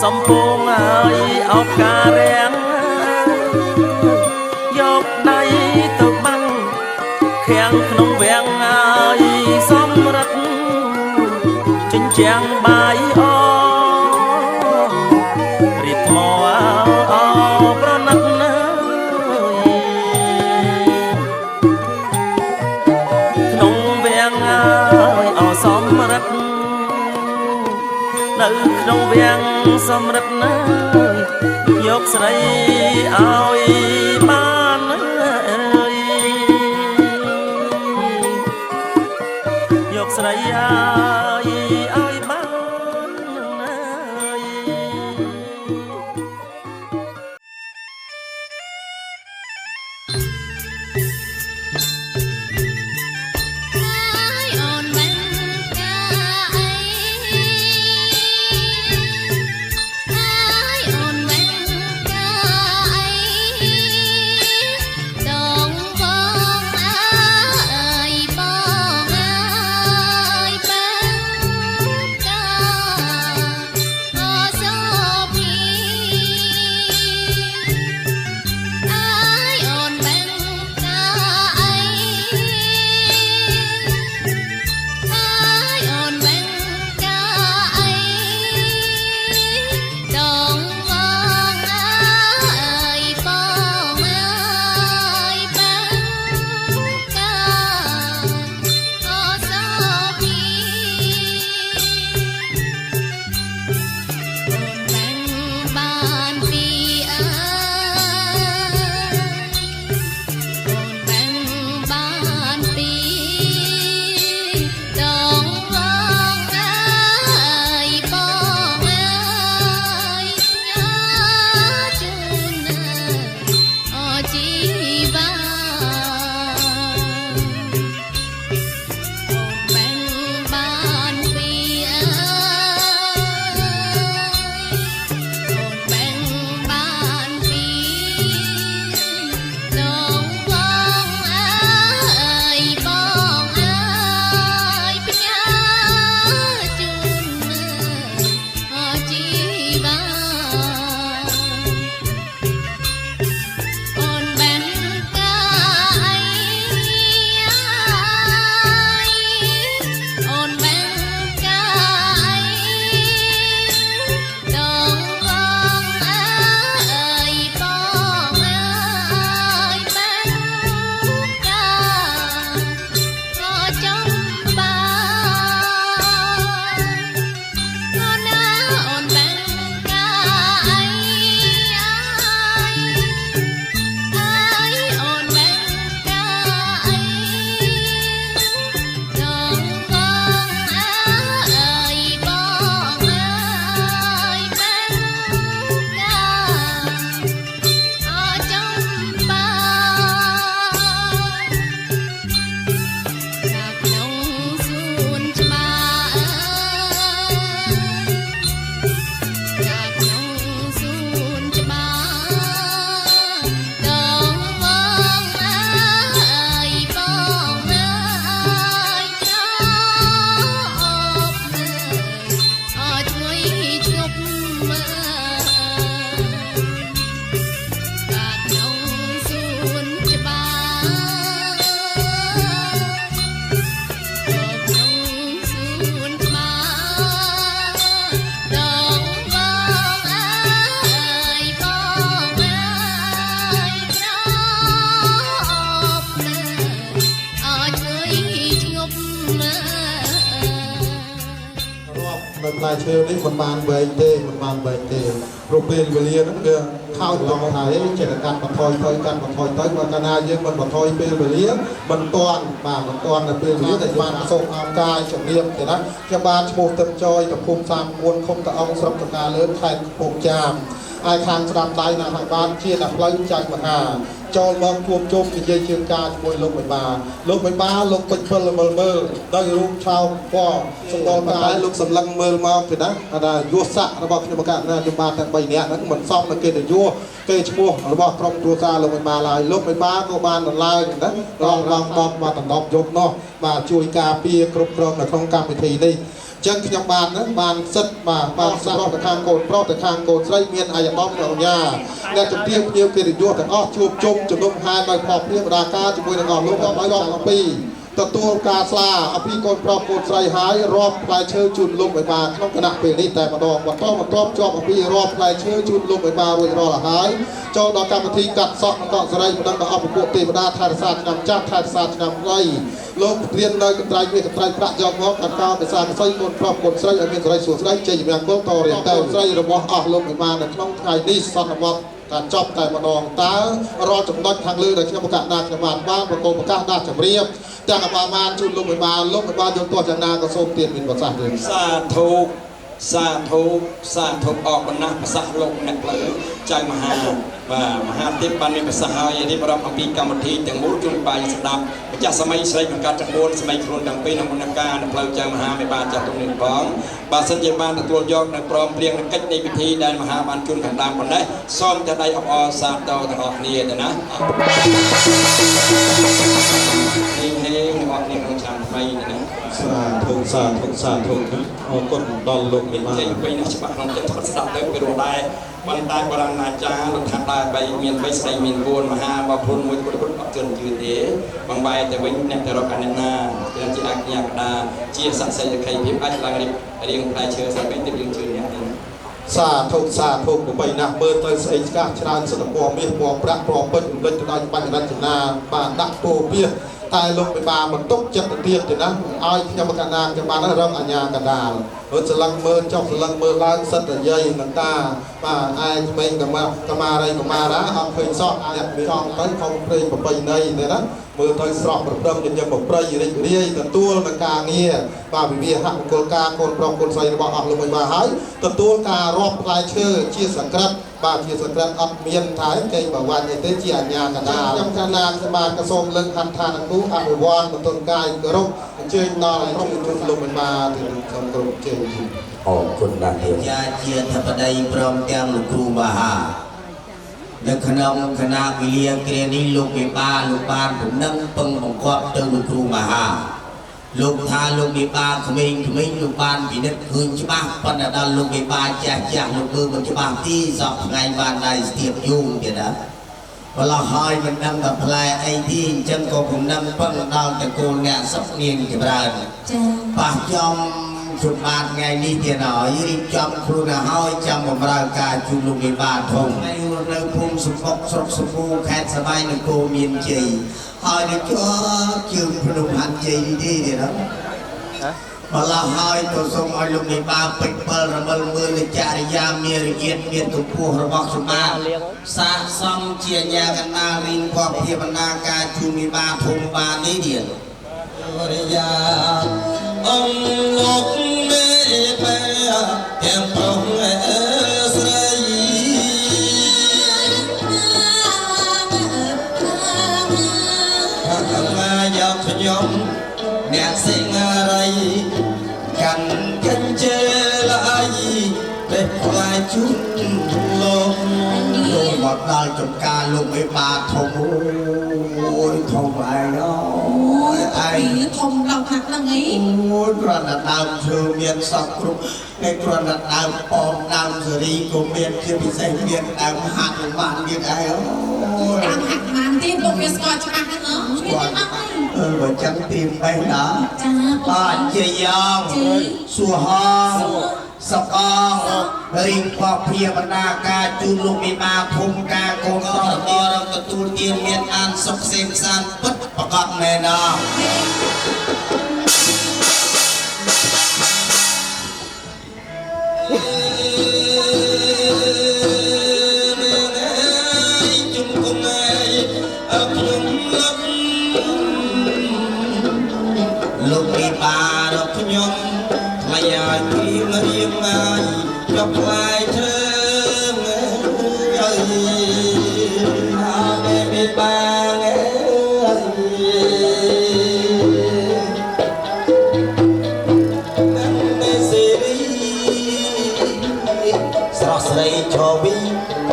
សំពងអើយអោបការរាំងយកដៃទៅបាំងខាំងក្នុងវាំងអើយសំរិទ្ធចិញ្ចាំងបាយអរៀបថ្មអោប្រណិតណាក្នុងវាំងអើយអសំរិទ្ធនៅក្នុងវាំងសំរិទ្ធណាយកស្រីឲ្យបានអើយយកស្រីឲ្យបានអើយ អូនមិនការអីហើយអូនមិនការអីដងបងអើយបងអើយ លែឈើនេះមិនបានវែងទេមិនបានវែងទេព្រោះពេលវេលាហ្នឹងវាខោចឡងថាចិត្តកាត់បន្ថយទៅកាត់បន្ថយទៅបើកាលណាយើងមិនបន្ថយពេលវេលាមិនតាន់បាទមិនតាន់នៅពេលវេលាតែបានសូមអោបកាយជំរាបទេណាខ្ញុំបានឈ្មោះទឹមចយទៅភូមិ34ឃុំតាអង្គស្រុកចង្ការលើខេត្តកំពង់ចាមហើយខាងស្ដាំដៃណាខាងបានជាអ្នកផ្លូវចៅមហាចូលមកជួបជុំនិយាយជាងការជាមួយលោកបិបាលោកបិបាលោកពេជ្រពិលមើលមើលដោយរូបឆោមពណ៌សម្បល់តែលោកសម្លឹងមើលមកទេណាថាយុស័ករបស់ខ្ញុំកណាខ្ញុំបាទទាំង3នាក់ហ្នឹងមិនសមនឹងកិត្តិយសគេឈ្មោះរបស់ក្រុមគ្រួសារលោកបិបាឡើយលោកបិបាក៏បានដំឡើងណារងរងដប់បាទដណ្ដប់យប់នោះបាទជួយការពារគ្រប់គ្រងនៅក្នុងកម្មវិធីនេះចឹងខ្ញុំបានហ្នឹងបានសិទ្ធបាទបានសិទ្ធប្រុសទៅខាងកូនប្រុសទៅខាងកូនស្រីមានអាយដាមនិងអញ្ញាអ្នកជំទាវភ្ញៀវកិត្តិយសទាំងអស់ជួបជុំជំនុំហែដោយផលព្រាបដាការជាមួយនឹងអស់លោកដល់ចង់អំពីទទួលការស្លាអំពីកូនប្រុសកូនស្រីហើយរាប់ផ្លែឈើជូនលោកបិបាក្នុងគណៈពេលនេះតែម្ដងបន្តបន្ទាប់ជាប់អំពីរាប់ផ្លែឈើជូនលោកបិបារួចរាល់ហើយចូលដល់កម្មវិធីកាត់សក់កក់សេរីបណ្ដឹងដល់អពពួកទេវតាថែរក្សាឆ្នាំចាស់ថែរក្សាឆ្នាំថ្មីលោកព្រាននៅកន្ត្រៃមាសកន្ត្រៃប្រាក់យកមកកាត់កោភាសាកសីកូនប្រុសកូនស្រីឲ្យមានសេរីសួស្តីជ័យជំនះគោលតរៀងទៅស្រីរបស់អស់លោកបិបានៅក្នុងថ្ងៃនេះសន្មតតែចប់តែម្ដងតើរាល់ចំណុចខាងលើដែលខ្ញុំប្រកាសណាខ្ញុំបានបានប្រកបប្រកាសដាក់ជម្រាបទាំងអបាមានជូនលោកបិបាលលោកបិបាលយល់ទាស់យ៉ាងណាក៏សូមទានមានប្រសាសន៍ទេសាធុសាធុសាធុអរគុណណាស់ប្រសាសន៍លោកអ្នកផ្លូវចៅមហាបាទមហាទេពបានមានប្រសាសន៍ហើយរៀបរាប់អំពីកម្មវិធីទាំងមូលជូនបាយស្ដាប់ម្ចាស់សម័យស្រីបង្កើតទាំង4សម័យខ្លួនទាំងពីរក្នុងមុនការនៅផ្លូវចៅមហាមេបាចាស់ទុំនេះផងបើសិនជាបានទទួលយកនៅព្រមព្រៀងនឹងកិច្ចនៃពិធីដែលមហាបានជូនខាងដើមប៉ុណ្ណេះសូមតែដៃអបអរសាទរទាំងអស់គ្នាទៅណាហេងហេងទាំងអស់គ្នាក្នុងឆ្នាំថ្មីណាសាធុសាធុសាធុអរគុណដល់លោកមានជ័យវិញណាច្បាស់ក្នុងចិត្តស្ដាប់ទៅពីរោះដែរប៉ុន្តែបរណាចារ្យលោកថាដែរ3មាន3ស្រីមាន4មហាបពុនមួយពុទ្ធពុទ្ធអត់ជឿជឿទេបងបែរទៅវិញអ្នកទៅរកអអ្នកណាជាអញ្ញាកដាជាស័ក្តិសិទ្ធិភាពអាចឡើងរៀងផ្លែឈើសាវិញទៅយើងជឿអ្នកនេះសាធុសាធុប្របីណាស់មើលទៅស្អីឆ្កាស់ច្រើនសិទ្ធិពណ៌មាសពណ៌ប្រាក់ពណ៌ពេជ្ររំលេចទៅដោយបញ្ញរចនាបាទដាក់ពោពាសតែលោកបិបាលបន្ទុកចិត្តទៅទៀតទេណាឲ្យខ្ញុំកណ្ដាលខ្ញុំបានរងអញ្ញាកណ្ដាលរត់សលឹងមើលចុះសលឹងមើលឡើងសិតតែយាយនឹងតាបាទឯក្មេងកម្មារីកម្មារាអត់ឃើញសោះអ្នកចង់ទៅខំព្រេងប្របីណីទេណាមើលទៅស្រស់ប្រព្រឹមញញឹមប្រព្រៃរីករាយទទួលនឹងការងារបាទវិវាហមង្គលការកូនប្រុសកូនស្រីរបស់អស់លោកបិបាលហើយទទួលការរាប់ផ្លែឈើជាសង្ក្រិតបាទជាសង្ក្រិតអត់មានថាគេបវាញ់ទេជាអញ្ញាកណ្ដាលខ្ញុំកណ្ដាលខ្ញុំបាទក៏សូមលើកហត្ថឋានគូអភិវឌ្ឍបន្ទន់កាយគោរពអញ្ជើញដល់ក្រុមជនលោកបិបាលទីសូមគោរពជើញអរគុណណាស់យាជាធិបតីព្រមទាំងលោកគ្រូមហានៅក្នុងគណៈវិលាគ្រានេះលោកមេបាលោកបានបំណឹងពឹងបង្គាប់ទៅលោកគ្រូមហាលោកថាលោកមេបាក្មេងៗលោកបានពិនិត្យឃើញច្បាស់ប៉ុន្តែដល់លោកមេបាចាស់ចាស់លោកមើលមិនច្បាស់ទីសពថ្ងៃបានដៃស្ទាបយូរទៀតណាម្ល៉េះហើយមិនដឹងថាផ្លែអីទីអញ្ចឹងក៏បំណឹងពឹងដល់តកូលអ្នកសុខនាងចម្រើនចា៎ប៉ះចំជបាទថ្ងៃនេះទៀតហើយរៀបចំខ្លួនឲ្យហើយចាំបម្រើការជូនលោកមេបាធំថ្ងៃនៅភូមិសំបុកស្រុកសំពូខេត្តស្វាយនគរមានជ័យហើយនៅជាប់ជើងភ្នំហាន់ជ័យនេះទេទៀតណាម្ល៉េះហើយក៏សូមឲ្យលោកមេបាពេជ្រពិលរមិលមើលនៃចរិយាមានរយៈមានកម្ពស់របស់សម្បាទសាកសមជាញាកណ្ដាលរៀងភពភាវនាការជូនមេបាធំបាននេះទៀតរិយា អង្គលោកមេបាទាំងប្រុសស្រីអាយកខ្ញុំអ្នកសិង្ហរីកាន់កញ្ជើលអីពេលផ្លែជូនលោក លោកមកដល់ចំការលោកមេបាធំអូយធំឯងអូយឯង ធំដល់ខាងហ្នឹងអី អូយគ្រាន់តែដើមឈើមានសពគ្រប់តែគ្រាន់តែដើមប៉មដើមសេរីក៏មានជាពិសេសមានដើមហាក់បានទៀតឯងអូយ ដើមហាក់បានទៀតលោកវាស្គាល់ច្បាស់ហ្នឹងមានទាំងអស់ហើយ អឺបើចឹងទីបេះដល់ ចា បាទជាយ៉ាងសួហងសកងរៀងបភាបណ្ដាការជូនលោកមេបាភូមិការកូនប្រុសបរងទទួលទានមានអានសុខសេមសានពិតប្រកបមែនអ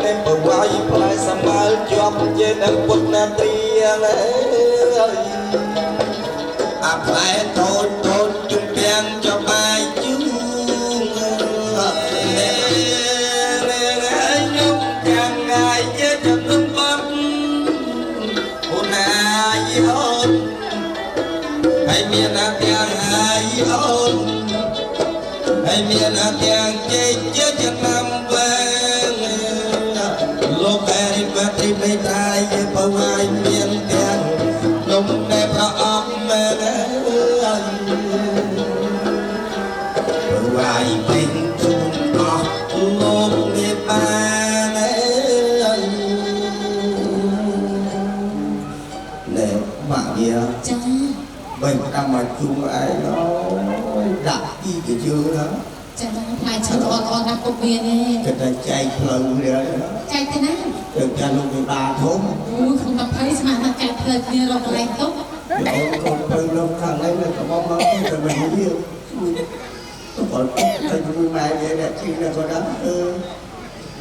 តែបវាយផ្លែសម្បើជាប់ជានឹងពុទ្ធណាត្រៀងអើយអាផ្លែតូចតូចជំពាំងចបាយជូងណែខ្ញុំទាំងថ្ងៃជាចំនុំបាត់អូនអាយអូនហើយមានអាទាំងហើយអូនហើយមានអាទាំងជែកជាចំណាំវែងលោកអរិបត្តិមេតាយបវាយមានទាំងនំណែប្រអប់មែនអើយបវាយពេញជូនអស់លោកមេបានអើយណែម៉ាក់វាចាបីតាមមកជុំឯងអូយដាក់ទីទៅជឿណាចាផ្លែឈើល្អល្អណាស់ពុកមានទេគេតែចែកផ្លូវគ្នាចែកទៅណាទៅចាលោកវិបាលធំអូយខ្ញុំតែភ័យស្មានថាចែកផ្លូវគ្នារកកន្លែងទុកអូនកូនទៅលោកខាងនេះនៅកំមកទៅមិនវាទៅបើទៅជាមួយម៉ែវាអ្នកជីនៅក៏ដឹងអឺ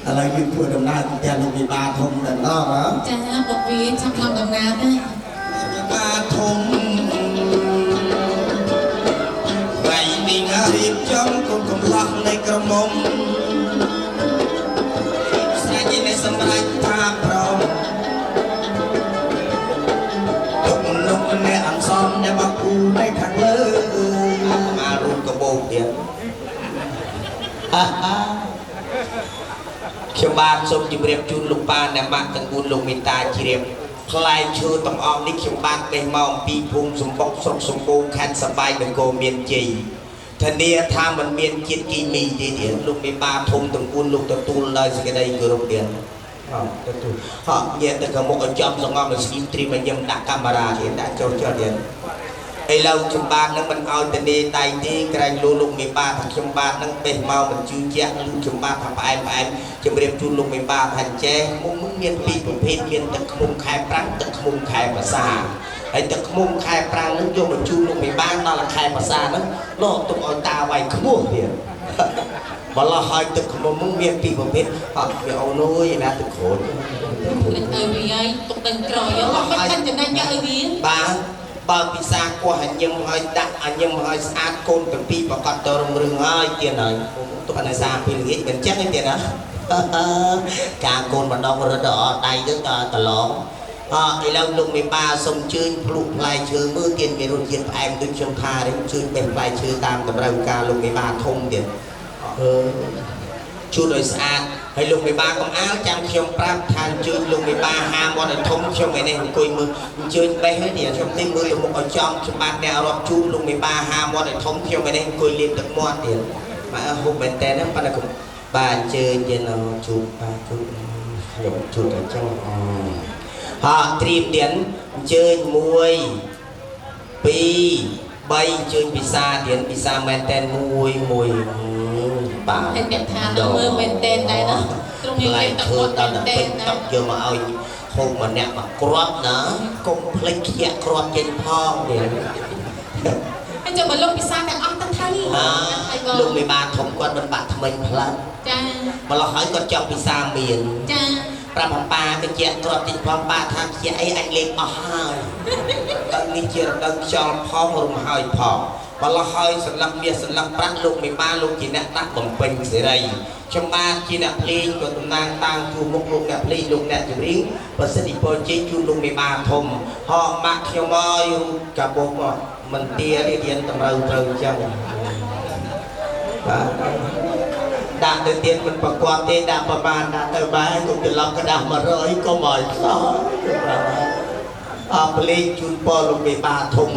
ឥឡូវយើងធ្វើដំណើរទៅផ្ទះលោកវិបាលធំតែម្ដងហ៎ចាពុកវាឆាប់ឡើងដំណើរទៅវិបាលធំថ្ងៃនេះរៀបចំកូនកំឡោះនៃក្រមុំស្រីនេះសម្រេចថាព្រមទុកលោកអ្នកអន្សមអ្នកបគូនៅខាងលើមករួមកបោកទៀតខ្ញុំបាទសូមជម្រាបជូនលោកប៉ាអ្នកម៉ាក់ទាំង4លោកមេតាជ្រាបផ្លែឈើទាំងអស់នេះខ្ញុំបាទបេះមកអំពីភូមិសំបុកស្រុកសម្បូរខេត្តសបាយនគរមានជ័យធានាថាมันមានជាតិគីមីទេទៀតលោកមេបាធំទាំង4លោកទទួលដោយសេចក្តីគោរពទៀតអត់ទទួលហ៎ញាតិទៅក៏មុខឲ្យចំសងំឲ្យស្គីមត្រៀមឲ្យខ្ញុំដាក់កាមេរ៉ាទៀតដាក់ចូលចុះទៀតឥឡូវខ្ញុំបាទនឹងមិនឲ្យធានាដៃទេក្រែងលោកមេបាថាខ្ញុំបាទនឹងបេះមកមិនជឿជាក់លោកខ្ញុំបាទថាផ្អែមផ្អែមជម្រាបជូនលោកមេបាថាចេះមុំមានពីរប្រភេទមានទឹកឃ្មុំខែប្រាំងទឹកឃ្មុំខែប្រសាហើយទឹកឃ្មុំខែប្រាំងនឹងយកមកជូនលោកមេបាដល់ខែប្រសាហ្នឹងលោកទុកឲ្យតាវាយខ្មោះទៀតបលោះឲ្យទឹកឃ្មុំនឹងមានពីរប្រភេទអត់វាអូនអើយណាទឹកក្រូចលេចឲ្យវាហើយទុកដល់ក្រោយអត់មិនចំណេញយកឲ្យវាបាទបើពិសាគោះឲ្យញឹមឲ្យដាក់ឲ្យញឹមឲ្យស្អាតកូនទាំងពីរប្រកាសទៅរុងរឿងហើយទៀតហើយទុកអនុសាពីល្ងាចមិនចឹងទេទៀតណាការកូនម្ដងរត់ដល់អត់ដៃទៅដល់កន្លងអឥឡូវលោកមេបាសូមជើញភ្លុកផ្លែឈើមើលទៀតមានរសជាតិផ្អែមដូចខ្ញុំថានេះជើញបេះផ្លែឈើតាមតម្រូវការលោកមេបាធំទៀតអឺជូតឲ្យស្អាតហើយលោកមេបាកុំអាលចាំខ្ញុំប្រាប់ថាអញ្ជើញលោកមេបាហាមាត់ឲ្យធំខ្ញុំឯនេះអង្គុយមើលអញ្ជើញបេះនេះខ្ញុំទេមើលទៅមុខឲ្យចំខ្ញុំបាទអ្នករាប់ជូនលោកមេបាហាមាត់ឲ្យធំខ្ញុំឯនេះអង្គុយលាបទឹកមាត់ទៀតបាទហូបមែនតើហ្នឹងប៉ុន្តែកុំបាទអញ្ជើញទៀតជូតបាទជូតខ្ញុំជូតអញ្ចឹងហ่าត្រៀមទៀតអញ្ជើញ1 2 3អញ្ជើញពិសាទៀតពិសាមែនតើមួយមួយបាទហើយអ្នកថាមើលមែនតើដែរណាត្រង់នេះទឹកមាត់ដល់តែពេញតុកយកមកឲ្យហូបម្នាក់មកគ្រាប់ណាកុំភ្លេចខ្ជាក់គ្រាប់ចេញផងទៀតហើយចាំមកលោកពិសាទាំងអស់ទៅថៃលោកមេបាធំគាត់មិនបាក់ថ្មិញផ្លាត់ចាម្ល៉េះហើយគាត់ចង់ពិសាមានចាប្រាប់ប៉ាទៅជាគ្រាប់ចេញផងប៉ាថាជាអីអញលេងអស់ហើយដល់នេះជារដូវខ្យល់ផងរំហើយផងម្ល៉េះហើយសន្លឹកមាសសន្លឹកប្រាក់លោកមេបាលោកជាអ្នកដាក់បំពេញសេរីខ្ញុំបាទជាអ្នកភ្លេងក៏តំណាងតាំងជួមុខលោកអ្នកភ្លេងលោកអ្នកចម្រៀងប្រសិទ្ធិពរជ័យជូនលោកមេបាធំហកម៉ាក់ខ្ញុំអើយកាបោកមកមិនទារៀនតម្រូវត្រូវអញ្ចឹងបាទដាក់ទៅទៀតមិនប្រកបទេដាក់ប្រមាណដាក់ទៅបែរគុំច្រឡំក្តាស់100កុំឲ្យខ្សោយអភ្លេងជូនពរលោកមេបាធំ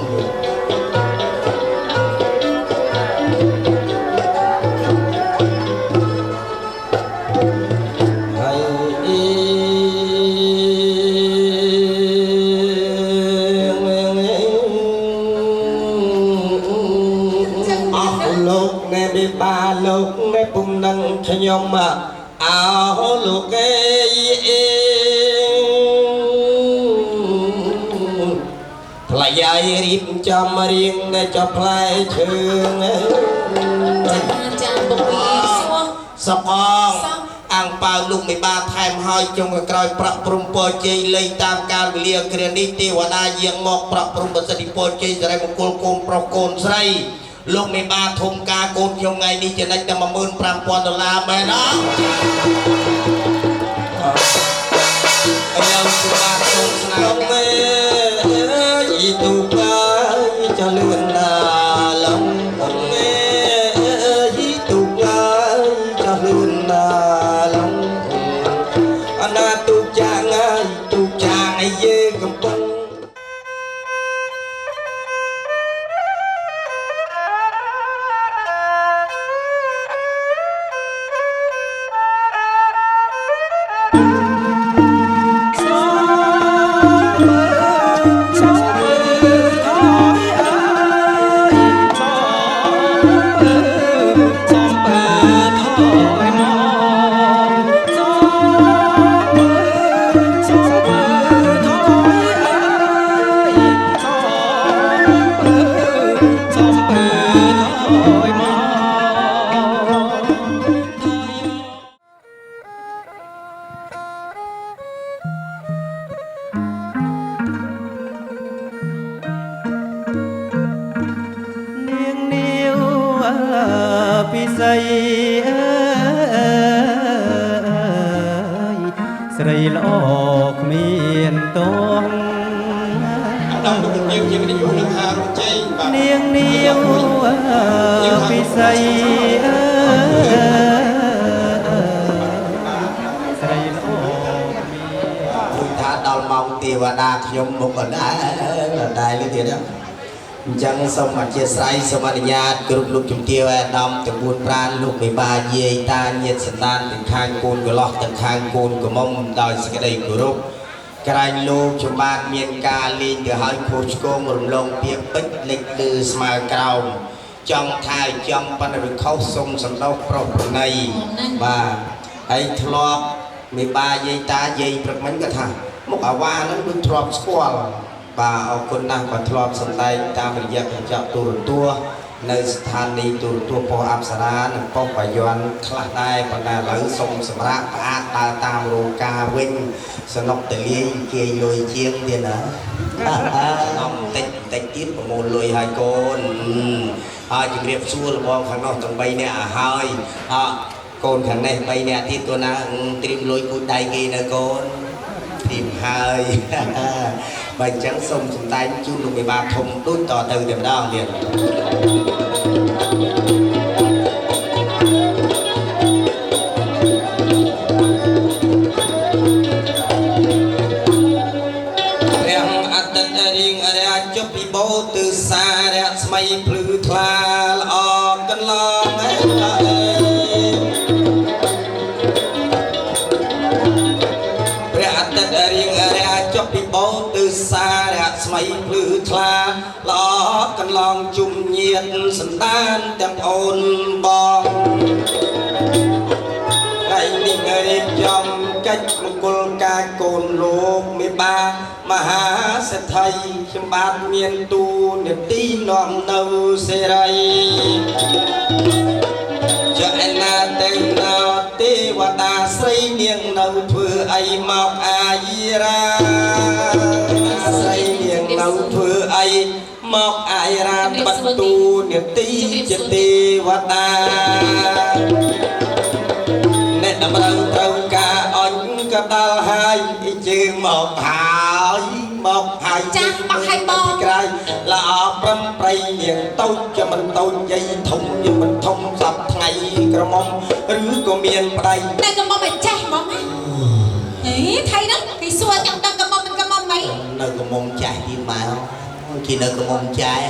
លោកណែពុំនឹងខ្ញុំអោលោកអេថ្លៃឲ្យរៀបចំរៀងណែចុះផ្លែឈើចាពុកវីសួរសកងអង្គ ប៉ាវលោកមេបាថែមហើយចុងក្រោយប្រក់ព្រំពរជ័យលៃតាមកាលវេលាគ្រានេះទេវតាយាងមកប្រក់ព្រំប្រសិទ្ធិពរជ័យសិរីមង្គលកូនប្រុសកូនស្រីលោកមេបាធំការកូនខ្ញុំថ្ងៃនេះចំណេញតែ15000ដុល្លារមែនអត់ឥឡូវខ្ញុំបាទសូមស្នើមេយីទូកាយចលឿនណាឡំមេយីទូកាយចលឿនណាឡំអណាទូចាងអើយទូចាងឯយេកំពុងស្រីល្អគ្មានតងដល់លោកនាងជាកិត្តិយសនឹងហារជ័យបាទនាងនាវពិសីស្រីល្អគ្មានថាដល់ម៉ោងទេវតាខ្ញុំមកអត់ដែរលើទៀតអញ្ចឹងសូមអធិស្ឋានសូមអនុញ្ញាតគ្រប់លោកជំទាវអាដាមទាំង4ប្រានលោកមេបាយាយតាញាតិសន្តានទាំងខាងកូនកន្លោះទាំងខាងកូនក្រមុំដោយសេចក្តីគោរពក្រែងលោកជំបាទមានការលេងទៅឲ្យខុសឆ្គងរំលងពាក្យពេចន៍លេចលើស្មើក្រោមចង់ថាចំប៉ុន្តែវាខុសសូមសន្តោសប្រុសប្រណីបាទហើយធ្លាប់មេបាយាយតាយាយព្រឹកមិញក៏ថាមុខអាវ៉ាហ្នឹងដូចធ្លាប់ស្គាល់បាទអរគុណណាស់ក៏ធ្លាប់សម្ដែងតាមរយៈកញ្ចក់ទូរទស្សន៍នៅស្ថានីយ៍ទូរទស្សន៍ប៉ុស្តិ៍អប្សរានិងប៉ុស្តិ៍បាយ័នខ្លះដែរប៉ុន្តែឥឡូវសូមសម្រាប់ផ្អាកដើរតាមរោងការវិញសនុកតលាយគេលុយជាងទៀតណាសំតិចតិចទៀតប្រមូលលុយឲ្យកូនហើយជម្រាបសួរលបងខាងនោះទាំង3នាក់ឲ្យហើយអកូនខាងនេះ3នាក់ទៀតតួណាត្រៀមលុយគូដៃគេនៅកូនត្រៀមហើយបើអញ្ចឹងសូមសម្ដែងជូនលោកមេបាធំដូចតទៅតែម្ដងទៀតព្រះអាទិត្យរៀងរាជុពីបោទិសារៈស្មីភ្លឺថ្លាល្អកន្លងព្រះអាទិត្យរៀងរាជុពីបោទិសារៈស្មីភ្លឺថ្លាល្អកន្លងជុំញាតសន្តានទាំងប្អូនបងថ្ងៃនេះរៀបចំកិច្ចមង្គលការកូនលោកមេបាមហាសេដ្ឋីខ្ញុំបាទមានទូនាទីនាំនៅសេរីចឯណាទៅណោទេវតាស្រីនាងនៅធ្វើអីមកអាយរាស្រីនាងនៅធ្វើអីមកអាយរាបិទទូនាទីជាទេវតាអ្នកតម្រូវត្រូវការអញក៏ដល់ហើយជើងមកហើយមកហើយចាស់បាក់ហើយបងក្រៅល្អប្រំប្រៃនាងតូចจะមិនតូចយាយធំយើងមិនធំសពថ្ងៃក្រមុំឬក៏មានប្តីតែក្រមុំមិនចេះហ្មងណាហេថៃហ្នឹងគេសួរចង់ដឹងក្រមុំមិនក្រមុំអីនៅក្រមុំចាស់ទៀតមកគេនៅក្រមុំចាស់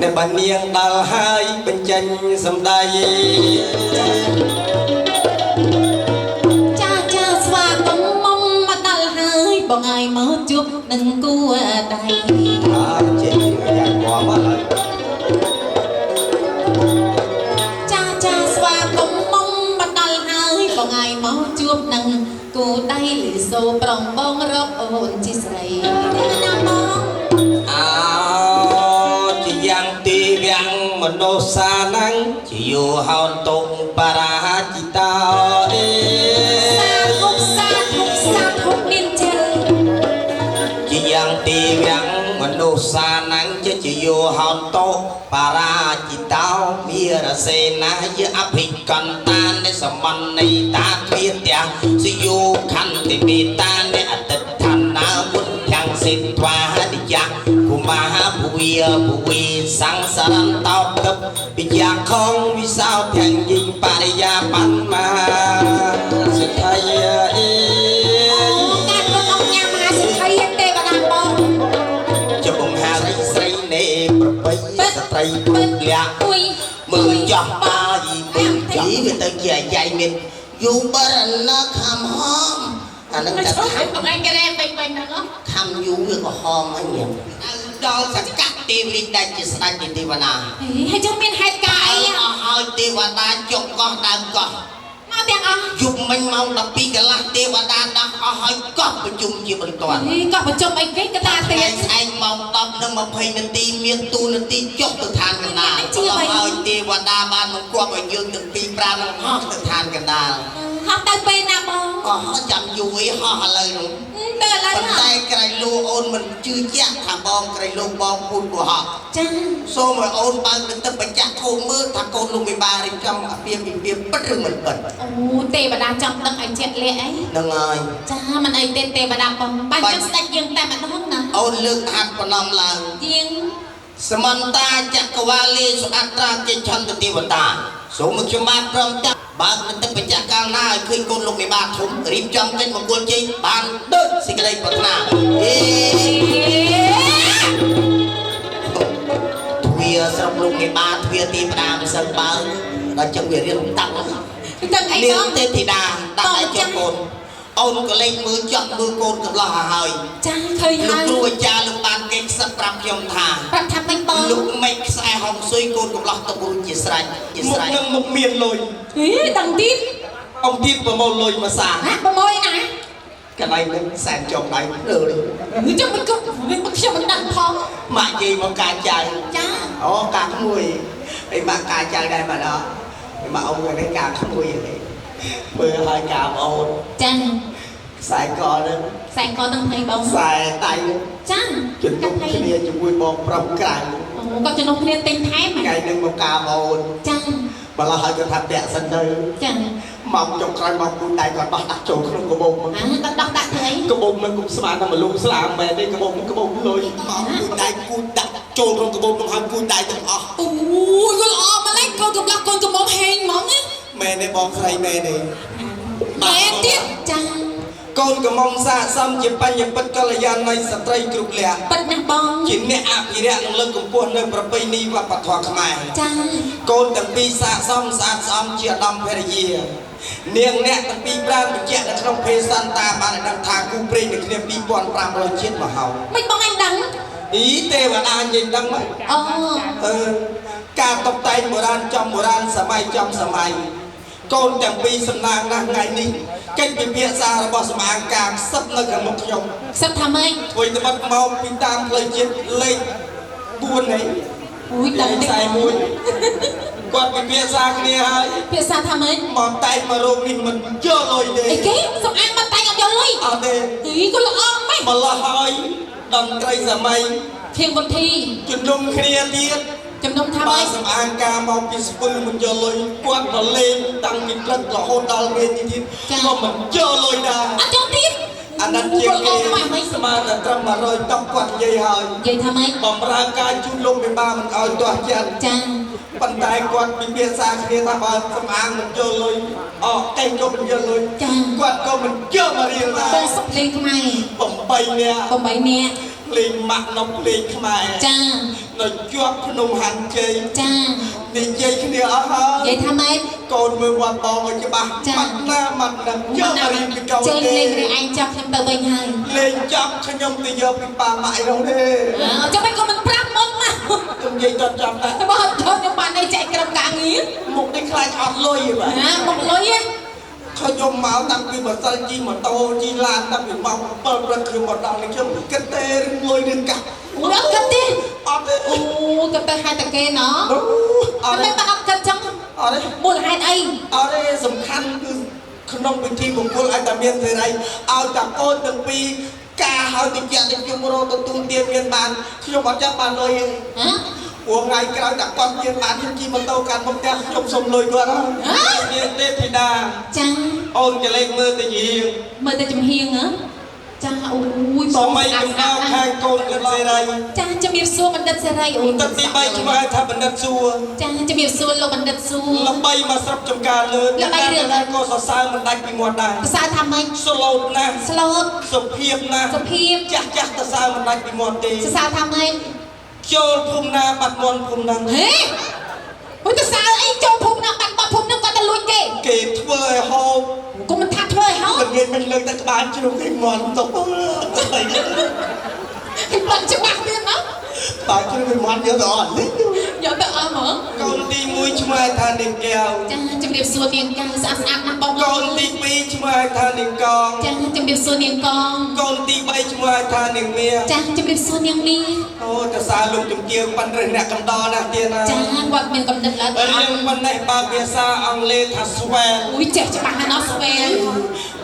អ្នកបាននាងដល់ហើយបញ្ចេញសម្ដីចាចាស្វាគមន៍មកដល់ហើយបងឲ្យមកជួបនឹងគួដៃអើចេះយ៉ាងមកមកហើយចាចាស្វាគមន៍មកដល់ហើយបងឲ្យមកជួបនឹងគូដៃលីសូប្រងបងរកអូនជាស្រីណាបងអោជាយ៉ាងទីវាំងមនោសានੰជាយោហោនតុងបរាជិ តោអេ សាធុសាធុសាធុមានជ័យ ជាយ៉ាងទីវាំងមនុស្សសានੰជាជាយោហន្តោបារាជិតោមេរសេនាយអភិកន្តានិសមន្នីតាទ្វាទៈសយោខន្តិមេតានិអតិដ្ឋានាវុទ្ធាំងសិទ្វានិយៈភូមាភូវិភូវិសង្សារន្តោទិបវិជ្ជាខងវិសោធញ្ញិបរិយាបន្មាសិទ្ធិអេ ការគុណអង្គញាមហាសិទ្ធិទេវតាបង ជបំហារីស្រីនេប្របីស្ត្រីគ្រប់លក្ខ អុយ មើលចោះបាយមើលចោះវាទៅជាអាយ៉ៃមានយូបរណខំហមអានឹងតែ ខំអញក្រែពេញពេញហ្នឹង ខំយូរវាក៏ហមហ្នឹងញ៉ាំដល់សកទេវរាជដែលជាស្ដេចនៃទេវតា ហើយចឹងមានហេតុការណ៍អី អស់ឲ្យទេវតាចុកកោះដើមកោះ មកទាំងអស់ យប់មិញម៉ោង12កន្លះទេវតាដោះអស់ឲ្យកោះប្រជុំជាបន្ទាន់ កោះប្រជុំអីគេកតាទៀត ស្អែកម៉ោង10:20នាទីមានទូនាទីចុះទៅឋានកណ្ដាលឲ្យទេវតាបានបង្គាប់ឲ្យយើងទាំងពីរប្រាំហោះទៅឋានកណ្ដាល ហោះទៅពេលណាបង ក៏ហោះចាំយូរអីហោះឥឡូវនោះ ទៅឥឡូវ ប៉ុន្តែក្រៃលូអូនមិនជឿជាក់ថាបងក្រៃលូបងពូនកុហក ចា សូមឲ្យអូនបើកទឹកទឹកបញ្ចាក់ខូមើលថាកូនលោកមេបារៀបចំអាពាហ៍ពិពាហ៍ពិតឬមិនពិត អូទេវតាចង់ដឹងឲ្យជាក់លាក់អី ហ្នឹងហើយ ចាមិនអីទេទេវតាបងបាញ់ចឹងស្ដេចយើងតែម្ដងណា អូនលើកហាត់បំណំឡើង ជាង សមន្តាចក្រវាលីសុអត្រាកិឆន្ទទេវតាសូមខ្ញុំបាទព្រមទាំងបើកទឹកបញ្ចាក់កាលណាឲ្យឃើញកូនលោកមេបាធំរៀបចំកិច្ចមង្គលជ័យបានដូចសេចក្តីប្រាថ្នាអេទ្វាស្រុកលោកមេបាទ្វាទេវតាមិនសូវបើដល់ចឹងវារៀនតាំង តាំងអី នាងទេធីតាដាក់ឲ្យចុះកូនអូនក៏លេចមើលចង់មើលកូនកំឡោះហើយ ចាឃើញហើយ លោកគ្រូអាចារ្យលោកបានគេខ្សឹបប្រាប់ខ្ញុំថា ប្រាប់ថាមិនបង លោកមិនខ្សែហុងស៊ុយកូនកំឡោះទៅរួចជាស្រេចជា មុខ ស្រេច នឹងមុខមានលុយ ហីដឹងទៀត អង្គទៀតប្រមូលលុយមកសា ហ่ะប្រមូលណា កន្លែងនឹងសែនចុងដៃលើនេះ ចុះមិនគប់ខ្ញុំមិនដឹងផង ម៉ាក់និយាយមកការចៅ ចា អូការក្មួយហើយម៉ាក់ការចៅដែរមកដល់ម៉ាក់អូននេះការក្មួយនេះមើលឲ្យការបងអូន ចា ខ្សែកនឹង ខ្សែកនឹងថៃបង ខ្សែដៃ ចា ជំនុំគ្នាជាមួយបងប្រុសក្រៅ អូគាត់ជំនុំគ្នាទិញថែម ថ្ងៃនឹងមកការបងអូន ចា បើឡោះឲ្យគាត់ថាពាក់សិនទៅ ចា មកចុងក្រោយមកគូដៃគាត់ដោះដាក់ចូលក្នុងកាបូបមក គាត់ដោះដាក់ធ្វើអី កាបូបនឹងគុំស្មានតែមកលូស្លាមមែនទេកាបូបកាបូបលុយ មកគូដៃគូដាក់ចូលក្នុងកាបូបនឹងឲ្យគូដៃទាំងអស់ អូយគាត់ល្អម្លេះកូនកំឡោះកូនកំមុំហេងហ្មងណា មែនទេបងស្រីមែនទេ មែនទៀតចា កូនកំមុំសាកសមជាបញ្ញពិតកល្យាណនៃស្ត្រីគ្រប់លក្ខ ពិតណាស់បង ជាអ្នកអភិរក្សនិងលើកកម្ពស់នៅប្រពៃណីវប្បធម៌ខ្មែរ ចា កូនទាំងពីរសាកសមស្អាតស្អំជាឧត្តមភរិយានាងអ្នកទាំងពីរប្រានបញ្ជាក់នៅក្នុងភេសន្តាបានដឹងថាគូព្រេងនឹងគ្នា2500ជាតិមកហើយ មិនបងអញដឹង អីទេវតានិយាយដឹងមក អូ អឺការតុបតែងបុរាណចំបុរាណសម័យចំសម័យកូនទាំងពីរសំណាងណាស់ថ្ងៃនេះកិច្ចពិភាក្សារបស់សមាការខ្សឹបនៅខាងមុខខ្ញុំ ខ្សឹបថាម៉េច ធ្វើត្បិតមកពីតាមផ្លូវជាតិលេខ4នេះ អូយដឹងទេ 41គាត់ពិភាក្សាគ្នាហើយ ភាសាថាម៉េច មកតែងមករោងនេះមិនយកលុយទេ អីគេសំអាងមកតែងអត់យកលុយ អត់ទេ អីក៏ល្អម៉េចម្ លោះហើយតន្ត្រីសម័យ ធៀងវុធី ជំនុំគ្នាទៀត ជំនុំថា បើ ម៉េច សំអាងការមកពីស្ពឺមិនយកលុយគាត់ក៏លេងតាំងពីព្រឹករហូតដល់វេនេះទៀតក៏មិនយកលុយដែរ អត់យកទៀត អាណិតជាងគេស្មានតែត្រឹម100តុកគាត់និយាយហើយ និយាយថាម៉េច បំរើការជូនលោកមេបាមិនឲ្យទាស់ចិត្ត ចា ប៉ុន្តែគាត់ពិភាក្សាគ្នាថាបើសំអាងមិនយកលុយអកេងក៏មិនយកលុយ ចា គាត់ក៏មិនយកមករៀលដែរ បងសុកលេងខ្មែរ 8នាក់ 8នាក់ លេងម៉ាក់នំលេងខ្មែរ ចា នៅជាប់ភ្នំហាន់ជ័យ ចា និយាយគ្នាអស់ហើយ និយាយថាម៉េច កូនមើលវត្តបងឲ្យច្បាស់ ចា ម៉ាត់ណាម៉ាត់ណាយកមករៀនពីកូន ជើង ទេ លេងគ្នាឯងចាប់ខ្ញុំទៅវិញហើយ លេងចាប់ខ្ញុំទៅយកពីប៉ាម៉ាក់ឯនោះទេ អើចាំមិនក៏មិនប្រាប់មុនណា ខ្ញុំនិយាយតចាប់ដែរ បើអត់ចូលខ្ញុំបានអីចែកក្រុមការងារ មុខនេះខ្លាចអត់លុយបាទ ណាមុខលុយហ៎ ខ្ញុំមកតាំងពីម្សិលជិះម៉ូតូជិះឡានតាំងពីម៉ោង7ព្រឹកខ្ញុំមកដល់នេះខ្ញុំគិតទេរឿងលុយរឿងកាស អូអត់គិតទេ អត់ទេ អូគិតទៅហេតុតែគេណោះ អត់ តែមិនបានអត់គិតចឹង អត់ទេ មូលហេតុអី អត់ទេសំខាន់គឺក្នុងពិធីមង្គលឲ្យតែមានសេរីឲ្យតែកូនទាំងពីរការឲ្យតិចតិចខ្ញុំរកទទួលទានមានបានខ្ញុំអត់ចាំបានលុយទេ ហ៎ ព្រោះថ្ងៃក្រោយតែគាត់មានបានខ្ញុំជិះម៉ូតូកាន់មុខផ្ទះខ្ញុំសុំលុយគាត់នាងទេពធីតា ចា អូនចលេចមើលទៅជាង មើលទៅចំហៀងហ៎ចាអូយ សម័យកំដៅខាងកូនគិតសេរី ចាជំរាបសួរបណ្ឌិតសេរីអូន ទឹកទី3ឈ្មោះថាបណ្ឌិតសួរ ចាជំរាបសួរលោកបណ្ឌិតសួរ ល្បីមកស្រុកចំការលើតែក៏សរសើរមិនដាច់ពីមាត់ដែរ សរសើរថាម៉េច ស្លូតណាស់ ស្លូត សុភាពណាស់ សុភាព ចាស់ចាស់សរសើរមិនដាច់ពីមាត់ទេ សរសើរថាម៉េច ចូលភូមិណាបាត់មាត់ភូមិហ្នឹង ហេអូយសរសើរអីចូលភូមិណាបាត់មាត់ភូមិហ្នឹងគាត់ទៅលួចគេ គេធ្វើឲ្យហូប គុំមិនថាធ្វើឲ្យហូប មិនងាយមិនលើកតែក្បាលជ្រុះគេមាត់ទុក គេបាត់ច្បាស់ទៀតណា បាទជ្រុះគេមាត់យកទៅអត់លី យកទៅអស់ហ្មង កូនទី1ឈ្មោះថានាងកែវ ចាជំរាបសួរនាងកែវស្អាតស្អាតណាស់បង កូនទី2ឈ្មោះថានាងកង ចាជំរាបសួរនាងកង កូនទី3ឈ្មោះថានាងមាស ចាជំរាបសួរនាងមាស អូតសាលោកជំទាវប៉ិនរើសអ្នកកំដរណាស់ទៀតណា ចាគាត់មានកំណត់ឡើយ រឿងប៉ុណ្ណេះបើភាសាអង់គ្លេសថាស្វែល អូយចេះច្បាស់ណាស់ណោះស្វែល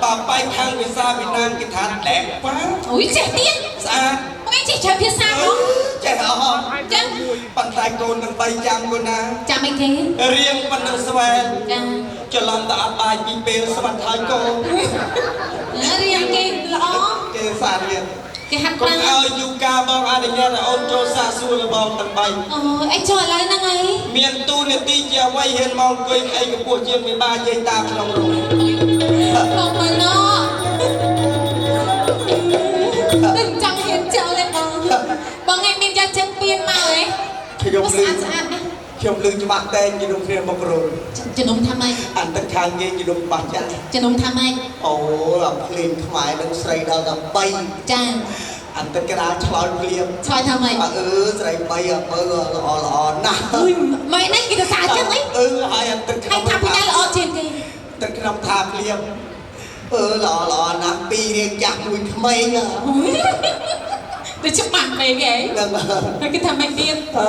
បើបែកខាងភាសាវៀតណាមគេថាដែកប៉ា អូយចេះទៀត ស្អាត បងឯងចេះច្រើនភាសាហ្មង ចេះអស់ ចឹង ប៉ុន្តែកូនទាំង3ចាំកូនណា ចាំអីគេ រៀងប៉ុណ្ណឹងស្វែល ចា ច្រឡំទៅអត់បាយពីពេលស្វាត់ហើយកូន រៀងគេល្អ គេសារៀង គេហាត់ កុំឲ្យយូកាបងអនុញ្ញាតឲ្យអូនចូលសាកសួរលបងទាំង3 អូអីចូលឥឡូវហ្នឹងអី មានទូនាទីជាអ្វីហ៊ានមកអង្គុយអីកម្ពស់ជាងមេបាយាយតាក្នុងរោង បងមើលណោតែចង់ហ៊ានចូលទេបងបងឯងមានយកជើងពៀនមកអី ខ្ញុំ ស្អាតស្អាតណាស់ ខ្ញុំលឺច្បាស់តែជំនុំគ្នាមករោ ជំនុំថាម៉េច អានទឹកខាងគេជំនុំបាស់ចា ជំនុំថាម៉េច អូអាភ្លេងខ្មែរនឹងស្រីដល់តែ3 ចា អានទឹកកដាលឆ្លើយភ្លាម ឆ្លើយថាម៉េច អឺស្រី3អមើលល្អល្អណាស់ អុយម៉េចហ្នឹងគេទៅសារចឹងអី អឺហើយអានទឹក ហើយថាពីណាល្អជាងគេ ទឹកក្នុងថាភ្លាមអឺល្អល្អណាស់ពីររៀងចាស់មួយក្មេង ទៅច្បាស់ពេកហី ដឹង ហើយគេថាម៉េចទៀត ហេ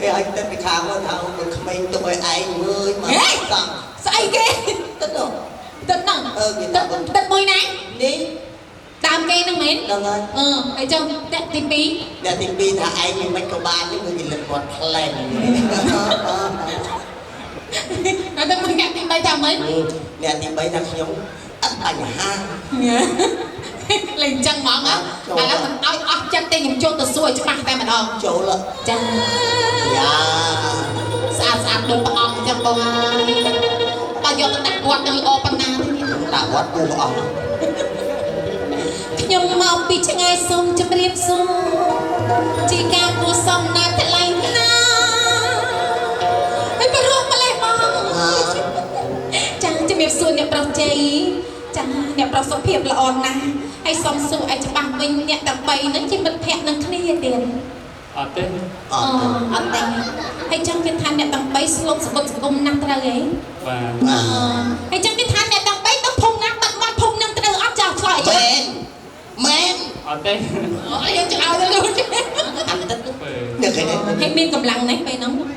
ឲ្យទឹកពីខាងមកថាមួយក្មេងទុកឲ្យឯងមើលមកសង់ ស្អីគេ ទឹកនោះ ទឹកហ្នឹងទឹកមួយណា នេះ តាមគេហ្នឹងមែន ដឹងហើយ អឺហើយចុះអ្នកទី2 អ្នកទី2ថាឯងមិនក៏បាននេះមើលគេលិតគាត់ផ្លែន ហើយតែអ្នកទី3ថាម៉េច អ្នកទី3ថាខ្ញុំអត់បញ្ហា លេងចឹងហ្មងឥឡូវមិនឲ្យអស់ចិត្តទេខ្ញុំចូលទៅសួរឲ្យច្បាស់តែម្ដង ចូល ចា យ៉ា ស្អាតស្អាតដូចព្រះអង្គចឹងបងអើយបើយកទៅដាក់វត្តនឹងល្អប៉ុណ្ណាទេ ដាក់វត្តពុះអស់ ខ្ញុំមកពីឆ្ងាយសូមជម្រាបសួរជាការគួសមណាស់ថ្លៃណាហើយព្រោះម្លេះបងចាជំរាបសួរអ្នកប្រុសជ័យចាអ្នកប្រុសសុភាពល្អណាស់ហើយសូមសួរឲ្យច្បាស់វិញអ្នកទាំង3ហ្នឹងជាមិត្តភក្តិនឹងគ្នាទៀត អត់ទេ អត់ទេហើយចឹងគេថាអ្នកទាំង3ស្លុតសបុតសង្គមណាស់ត្រូវហី បាទ ហើយចឹងគេថាអ្នកទាំង3ទៅភូមិណាបាត់មាត់ភូមិនឹងត្រូវអត់ចោលឆ្លើយ មែនមែន អត់ទេ អត់យើងឆ្លើយទៅលូច អានទឹកនេះឃើញទេ ហើយមានកម្លាំងនេះពេលហ្នឹង មាន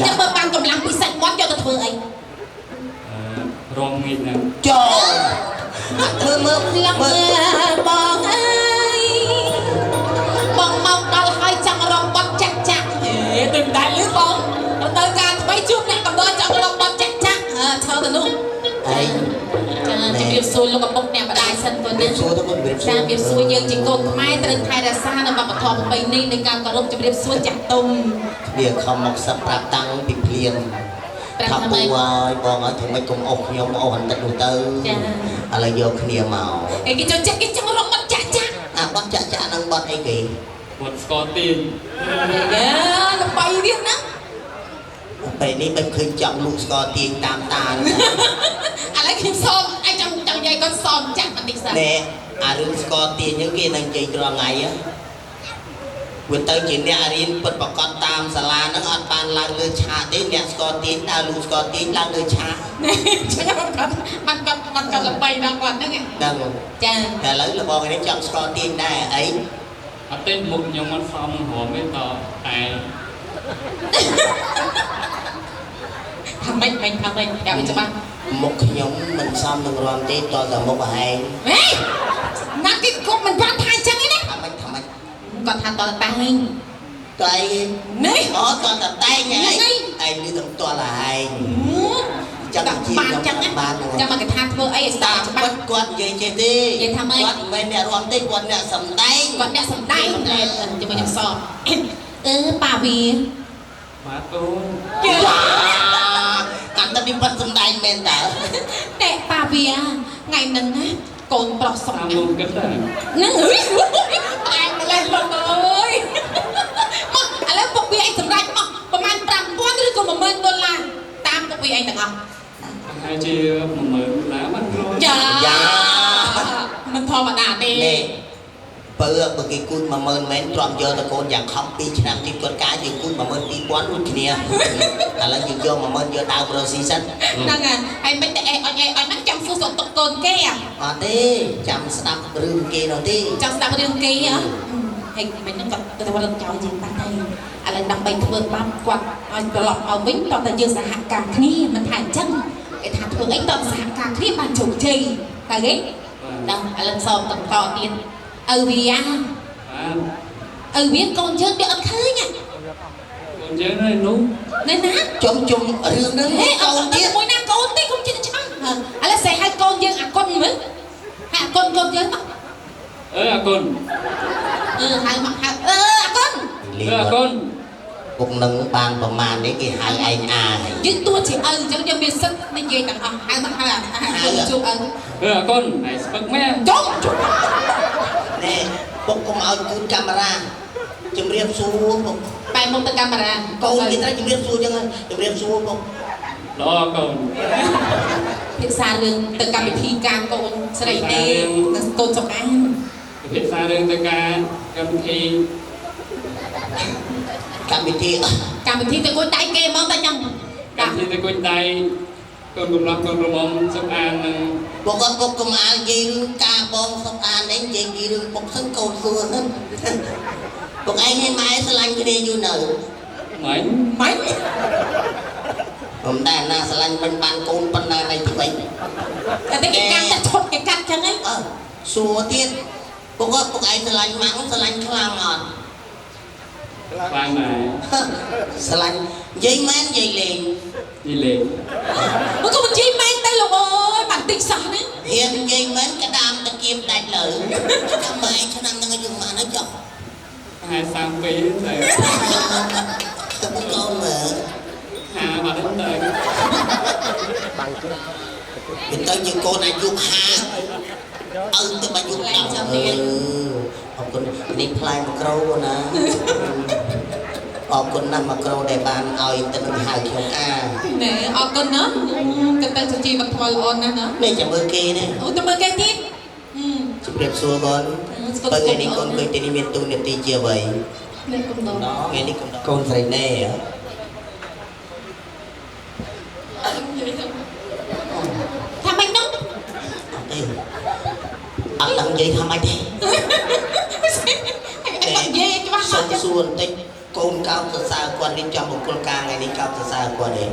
ចឹងបើបានកម្លាំងពីសាច់មាត់យកទៅធ្វើអី រងងាយណាស់ ចូលមើលមើល លំបងអើយបងមកដល់ហើយចង់រងបត់ចាក់ចាក់ហេដូចមិនដែលលឺបងទៅការថ្មីជួបអ្នកកំដរចង់រងបត់ចាក់ចាក់ឈរទៅនោះ ឯង ចាជំរាបសួរលោកឪពុកអ្នកម្ដាយសិនទៅណា សួរទៅមុនជំរាបសួរ ចាជំរាបសួរយើងជាកូនខ្មែរត្រូវថែរក្សានៅវប្បធម៌ប្រពៃណីនៃការគោរពជំរាបសួរចាស់ទុំ វាខំមកសឹកប្រាប់តាំងពីភ្លាមថាពូហើយបងឲ្យធ្វើម៉េចកុំអស់ខ្ញុំអស់អន្តិតនោះទៅឥឡូវយកគ្នាមក អីគេចូលចិត្តគេចង់រកបត់ចាក់ចាក់ អាបត់ចាក់ចាក់នឹងបត់អីគេ បត់ស្កទៀន យ៉ាល្បីទៀតណា ពេលនេះមិនឃើញចង់លក់ស្កទៀនតាមតា ឥឡូវខ្ញុំសុំឯងចង់ចង់និយាយគាត់សុំចាក់បន្តិចសិន ណែអារឿងស្កទៀនហ្នឹងគេនឹងនិយាយរាល់ថ្ងៃវាទៅជាអ្នករៀនពិតប្រកបតាមសាលាហ្នឹងអត់បានឡើងលើឆាកទេអ្នកស្កទៀនដើរលក់ស្កទៀនឡើងលើឆាក ចឹងគាត់បានគាត់បានគាត់ល្បីដល់គាត់ហ្នឹង ដឹង ចា តែឥឡូវលបងនេះចង់ស្កទៀនដែរអី អត់ទេមុខខ្ញុំអត់សមនឹងរមទេតតែ ថ ថាម៉េចមិនថាម៉េចប្រាប់ឲ្យច្បាស់ មុខខ្ញុំមិនសមនឹងរំទេតតែមុខឯង ហេណាគេគុំមិនបានថាអញ្ចឹងឯណា ថាម៉េចថាម៉េច គាត់ថាតតែតែង តៃ នេះ អូតតែតែងហីឯងនេះទាំងតលឯង ចាំបានចឹងណាចាំមកគេថាធ្វើអីឲ្យស្ដាប់ច្បាស់ គាត់និយាយចេះទេ និយាយថាម៉េច គាត់មិនមែនអ្នករំទេគាត់អ្នកសំដែង គាត់អ្នកសំដែងជាមួយខ្ញុំសអឺប៉ាវី បាទអូន កាន់តែនេះបាត់សំដែងមែនតើ តែប៉ាវីថ្ងៃហ្នឹងណាកូនប្រុសសុក តាមលោកគិតដែរ ហ្នឹងអើយតែម្លេះលោកអើយមកឥឡូវពុកវាឯងសម្រេចមកប្រហែល5000ឬក៏10000ដុល្លារតាមពុកវាឯងទាំងអស់ ហើយជា10000ដុល្លារបានខ្លួន យ៉ាមិនធម្មតាទេ នេះបើបើគេគូត10000មែនទ្រាំយកតកូនយ៉ាងខំ2ឆ្នាំទៀតគាត់កាយយើងគូត12000ដូចគ្នាឥឡូវយើងយក10000យកដើមរស៊ីសិន ហ្នឹងហើយមិនតែអេអញអេអញហ្នឹងចាំសួរសុខទុក្ខកូនគេ អត់ទេចាំស្ដាប់រឿងគេនោះទេ ចាំស្ដាប់រឿងគេហ៎ហើយមិនហ្នឹងគាត់ទៅរត់ចោលយើងបាត់ហើយឥឡូវដើម្បីធ្វើបាបគាត់ឲ្យត្រឡប់មកវិញតោះតែយើងសហការគ្នាមិនថាអញ្ចឹងគេថាធ្វើអីតោះសហការគ្នាបានជោគជ័យតែគេដល់ឥឡូវសោមបន្តទៀតឪវាឪវាកូនយើងវាអត់ឃើញ កូនយើងនៅនោះ នៅណា ជុំជុំរឿងហ្នឹងកូនទៀត មួយណាកូនទេកុំជិះឆាំឥឡូវសេះឲ្យកូនយើងអាគុណមើលហើយអាគុណកូនយើងមក អឺអាគុណ អឺហៅមកហៅអឺអាគុណ អឺអាគុណ ពុកនឹងបានប្រមាណនេះគេហៅឯងអាហើយ យើងតួជាឪអញ្ចឹងយើងមានសិទ្ធិនិយាយទាំងអស់ហៅមកហៅអាគុណជួបឪ អឺអាគុណហើយស្ពឹកមែន ចុំ នេះពុកកុំឲ្យគូតកាមេរ៉ាជំរាបសួរពុក បែរមុខទៅកាមេរ៉ា កូនគេត្រូវជំរាបសួរអញ្ចឹងជំរាបសួរពុក ល្អកូន ភាសារឿងទៅកម្មវិធីការកូនស្រីទេនិងកូនសុកអាន ភាសារឿងទៅការកម្មវិធី កម្មវិធី កម្មវិធីទៅគួចដៃគេហ្មងតែចាំ កម្មវិធីទៅគួចដៃកូនកំឡោះកូនក្រមុំសុកអាននឹង ពុកអត់ពុកកុំអាលនិយាយរឿងការបងសុកអាននេះនិយាយពីរឿងពុកសិនកូនសួរហ្នឹងពុកឯងឲ្យម៉ែស្រឡាញ់គ្នាយូរនៅ ម៉េច ម៉េច មិនដែរណាស្រឡាញ់មិនបានកូនប៉ុណ្ណានៃទីវិញ តែគេកាត់តែឈុតគេកាត់ចឹងហី អើសួរទៀតពុកពុកឯងស្រឡាញ់ម៉ាំងស្រឡាញ់ខ្លាំងអត់ ខ្លាំងណាស់ ស្រឡាញ់និយាយមែននិយាយលេង និយាយលេង មកក៏មិននិយាយមែនទៅលោកអើយបានតិចសោះណា ហ៊ាននិយាយមែនក្តាមតាគៀមដាច់លើចាំម៉ែឆ្នាំហ្នឹងឲ្យយើងម៉ានចុះ ហើយ32ទៅ ទៅកូនមើល ហាបាត់ទៅ បាំងទៅទៅជាកូនអាយុ50ឪទៅអាយុ10អរគុណនេះផ្លែមកក្រូណាអរគុណណាស់មកក្រូដែលបានឲ្យទៅនឹងហៅខ្ញុំអា ណែអរគុណណាក៏ទៅជីវធម៌ល្អណាស់ណា នេះចាំមើលគេនេះ អូទៅមើលគេទៀត ជម្រាបសួរកូនបើថ្ងៃនេះកូនឃើញទីនេះមានទូនាទីជាអ្វី នេះកុំដ ថ្ងៃនេះកូនស្រីណែ ថាម៉េចនោះ អត់ទេអត់ដឹងនិយាយថាម៉េចទេ និយាយច្បាស់ សុំសួរបន្តិចកូនកោតសរសើរគាត់រៀបចំមង្គលការថ្ងៃនេះកោតសរសើរគាត់ទេ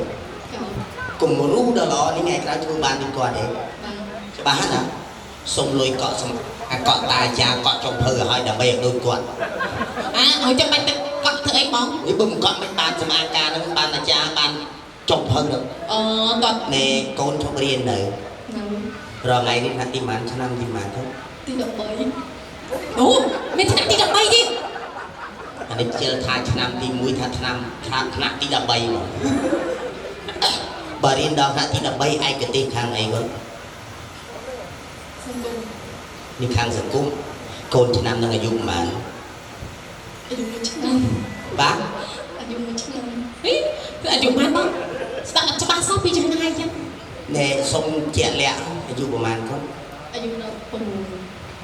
គំរូដ៏ល្អនេះថ្ងៃក្រោយធ្វើបានដូចគាត់ទេច្បាស់ណាសុំលុយកក់សំអាកក់តាចាកក់ចុងភៅឲ្យដើម្បីឲ្យដូចគាត់ អាឲ្យចាំបាច់ទៅកក់ធ្វើអីហ្មង នេះបើមិនកក់មិនបានសម្អាតការហ្នឹងបានអាចារ្យបានចុងភៅហ្នឹង អូគាត់ ណែកូនឈប់រៀននៅរងថ្ងៃនេះថ្នាក់ទីប៉ុន្មានឆ្នាំទីប៉ុន្មានទៅ ទី13អូមានថ្នាក់ទី13ទៀត អានេះជិលថាឆ្នាំទី1ថាឆ្នាំថាថ្នាក់ទី13មកបើរៀនដល់ថ្នាក់ទី13ឯកទេសខាងអីគាត់នេះខាងសង្គមកូនឆ្នាំនឹងអាយុប៉ុន្មាន អាយុ1ឆ្នាំ បាទ អាយុ1ឆ្នាំហីគឺអាយុប៉ុន្មានបងស្ដាប់អត់ច្បាស់សោះពីចម្ងាយចឹង ណែសុំជាក់លាក់អាយុប្រហែលគាត់ អាយុ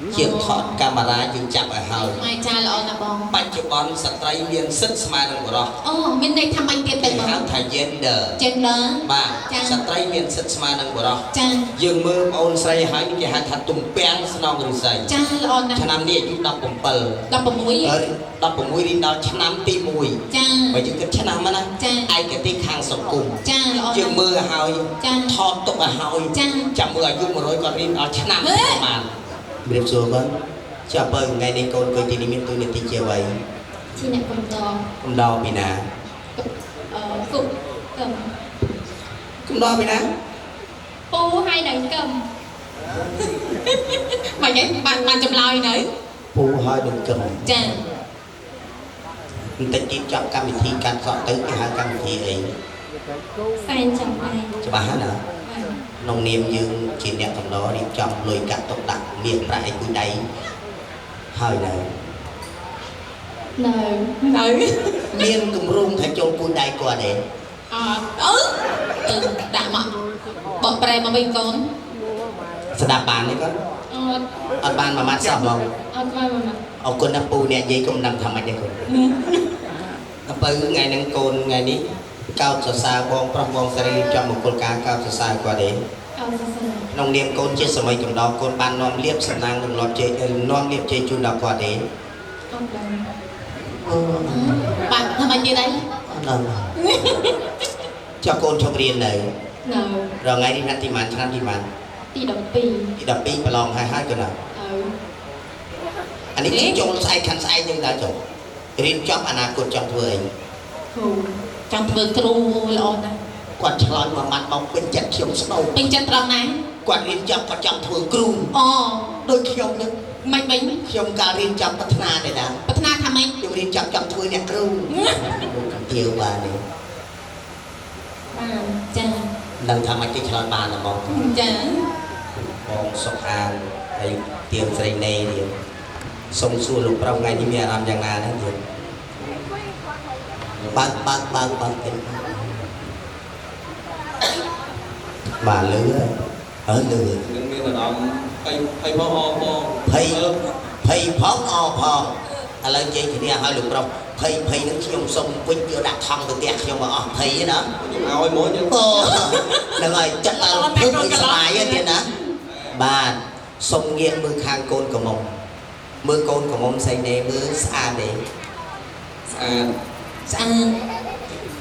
16 ជាងថតកាមេរ៉ាយើងចាប់ឲ្យហើយ ម៉ែចាល្អណាស់បង បច្ចុប្បន្នស្ត្រីមានសិទ្ធិស្មើនឹងបុរស អូមានន័យថាម៉េចទៀតទៅបង ហៅថា gender gender បាទស្ត្រីមានសិទ្ធិស្មើនឹងបុរស ចា យើងមើលបងអូនស្រីហើយគេហៅថាទំពាំងស្នងឫស្សី ចាល្អណាស់ ឆ្នាំនេះអាយុ17 16រៀនដល់ឆ្នាំទី1 ចា បើយើងគិតឆ្នាំណាឯកទេសខាងសង្គម ចាល្អ យើងមើលឲ្យហើយ ចា ថតទុកឲ្យហើយ ចា ចាំមើលអាយុ100គាត់រៀនដល់ឆ្នាំប្រហែលជំរាបសួរគាត់ចាប់បើថ្ងៃនេះកូនអង្គុយទីនេះមានទូនាទីជាអ្វី ជាអ្នកកំដរ កំដរពីណា គុកកឹម កំដរពីណា ពូហើយនឹងកឹម មកយ៉ាងបានចម្លើយនៅ ពូហើយនឹងកឹម ចា បន្តិចទៀតចប់កម្មវិធីកាត់សក់ទៅគេហៅកម្មវិធីអី សែនចាំឯង ច្បាស់ណាក្នុងនាមយើងជាអ្នកកំដររៀបចំលុយកាក់ទុកដាក់មានប្រាក់អីគួយដៃហើយនៅ នៅ នៅ មានគម្រោងថាចូលគួយដៃគាត់ទេ អត់អឺដាក់មកបកប្រែមកវិញកូន ស្ដាប់បានទេគាត់ អត់ អត់បានមួយម៉ាត់សោះហ្មង អត់បានមួយម៉ាត់ អរគុណណាស់ពូអ្នកនិយាយក៏មិនដឹងថាម៉េចដែរកូនដល់ទៅថ្ងៃហ្នឹងកូនថ្ងៃនេះកោតសរសើរបងប្រុសបងស្រីចំមង្គលការកោតសរសើរគាត់ទេ កោតសរសើរ ក្នុងនាមកូនជាសម័យកំដរកូនបាននាំលៀបសំណាងនិងនាំជ័យនាំលៀបជ័យជូនដល់គាត់ទេ អត់ដឹង បាទធ្វើម៉េចទៀតអី អត់ដឹងចុះកូនឈប់រៀននៅ នៅ រងថ្ងៃនេះណាត់ទីម៉ានឆ្នាំទីម៉ាន ទី12 ទី12ប្រឡងហើយហើយកូនណាអានេះចូលស្អែកខាន់ស្អែកនឹងដល់ចូលរៀនចប់អនាគតចង់ធ្វើអី គ្រូ ចង់ធ្វើគ្រូល្អណាស់ គាត់ឆ្លើយមួយម៉ាត់មកពេញចិត្តខ្ញុំស្ដោ ពេញចិត្តត្រង់ណា គាត់រៀនចប់គាត់ចង់ធ្វើគ្រូ អូ ដូចខ្ញុំនឹង មិនវិញ ខ្ញុំកាលរៀនចប់ប្រាថ្នាទេណា ប្រាថ្នាថាម៉េច ខ្ញុំរៀនចប់ចង់ធ្វើអ្នកគ្រូលោកទាវបានទេ បាន ចា ដឹងថាម៉េចគេឆ្លើយបានហ្មង ចា បងសុកអានហើយទៀងស្រីណេទៀតសុំសួរលោកប្រុសថ្ងៃនេះមានអារម្មណ៍យ៉ាងណាដែរទៀតបើកបើកបើកបើកទៀតបាទលឺហើយលឺ នឹងមានអារម្មណ៍ភ័យផងអផង ភ័យភ័យផងអផងឥឡូវនិយាយគ្នាឲ្យលោកប្រុសភ័យភ័យនឹងខ្ញុំសុំវិញយកដាក់ថង់ទៅផ្ទះខ្ញុំមកអស់ភ័យណា ខ្ញុំឲ្យមកចឹង អូហ្នឹងហើយចិត្តដល់ភើបឲ្យសប្បាយទៀតណាបាទសុំងាកមើលខាងកូនកំមុំមើលកូនកំមុំស្អីណែមើលស្អាតទេ ស្អាត ស្អាត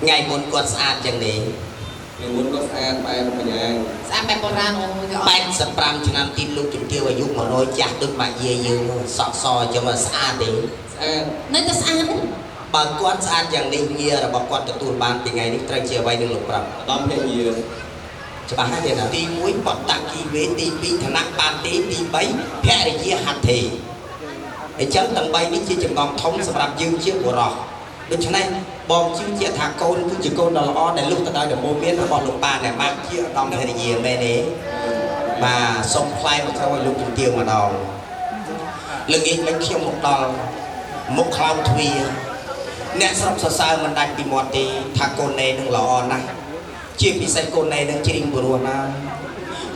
ថ្ងៃមុនគាត់ស្អាតចឹងនេះ ថ្ងៃមុនគាត់ស្អាតបែបបញ្ញា ស្អាតបែបបុរាណអូយ 85ឆ្នាំទីលោកជំទាវអាយុ100ចាស់ដូចម៉ាក់យាយយើងសក់សចឹងស្អាតទេ ស្អាត នៅតែស្អាត បើគាត់ស្អាតយ៉ាងនេះងាររបស់គាត់ទទួលបានពីថ្ងៃនេះត្រូវជាអ្វីនឹងលោកប្រាប់ ឧត្តមភរិយា ច្បាស់ហើយទេណាទី1បតគីវេទី2ឋានៈបានទេទី3ភរិយាហត្ថេអញ្ចឹងទាំង3នេះជាចំណងធំសម្រាប់យើងជាបុរសដូច្នេះបងជឿជាក់ថាកូនគឺជាកូនដ៏ល្អដែលលុះទៅដោយដំបូន្មានរបស់លោកប៉ាអ្នកម៉ាក់ជាឧត្តមភរិយាមែនទេបាទសូមផ្លែមកក្រោយលោកជំទាវម្ដងល្ងាចមិញខ្ញុំមកដល់មុខខ្លោងទ្វារអ្នកស្រុកសរសើរមិនដាច់ពីមាត់ទេថាកូនណេនឹងល្អណាស់ជាពិសេសកូនណេនឹងច្រៀងព្រោះណា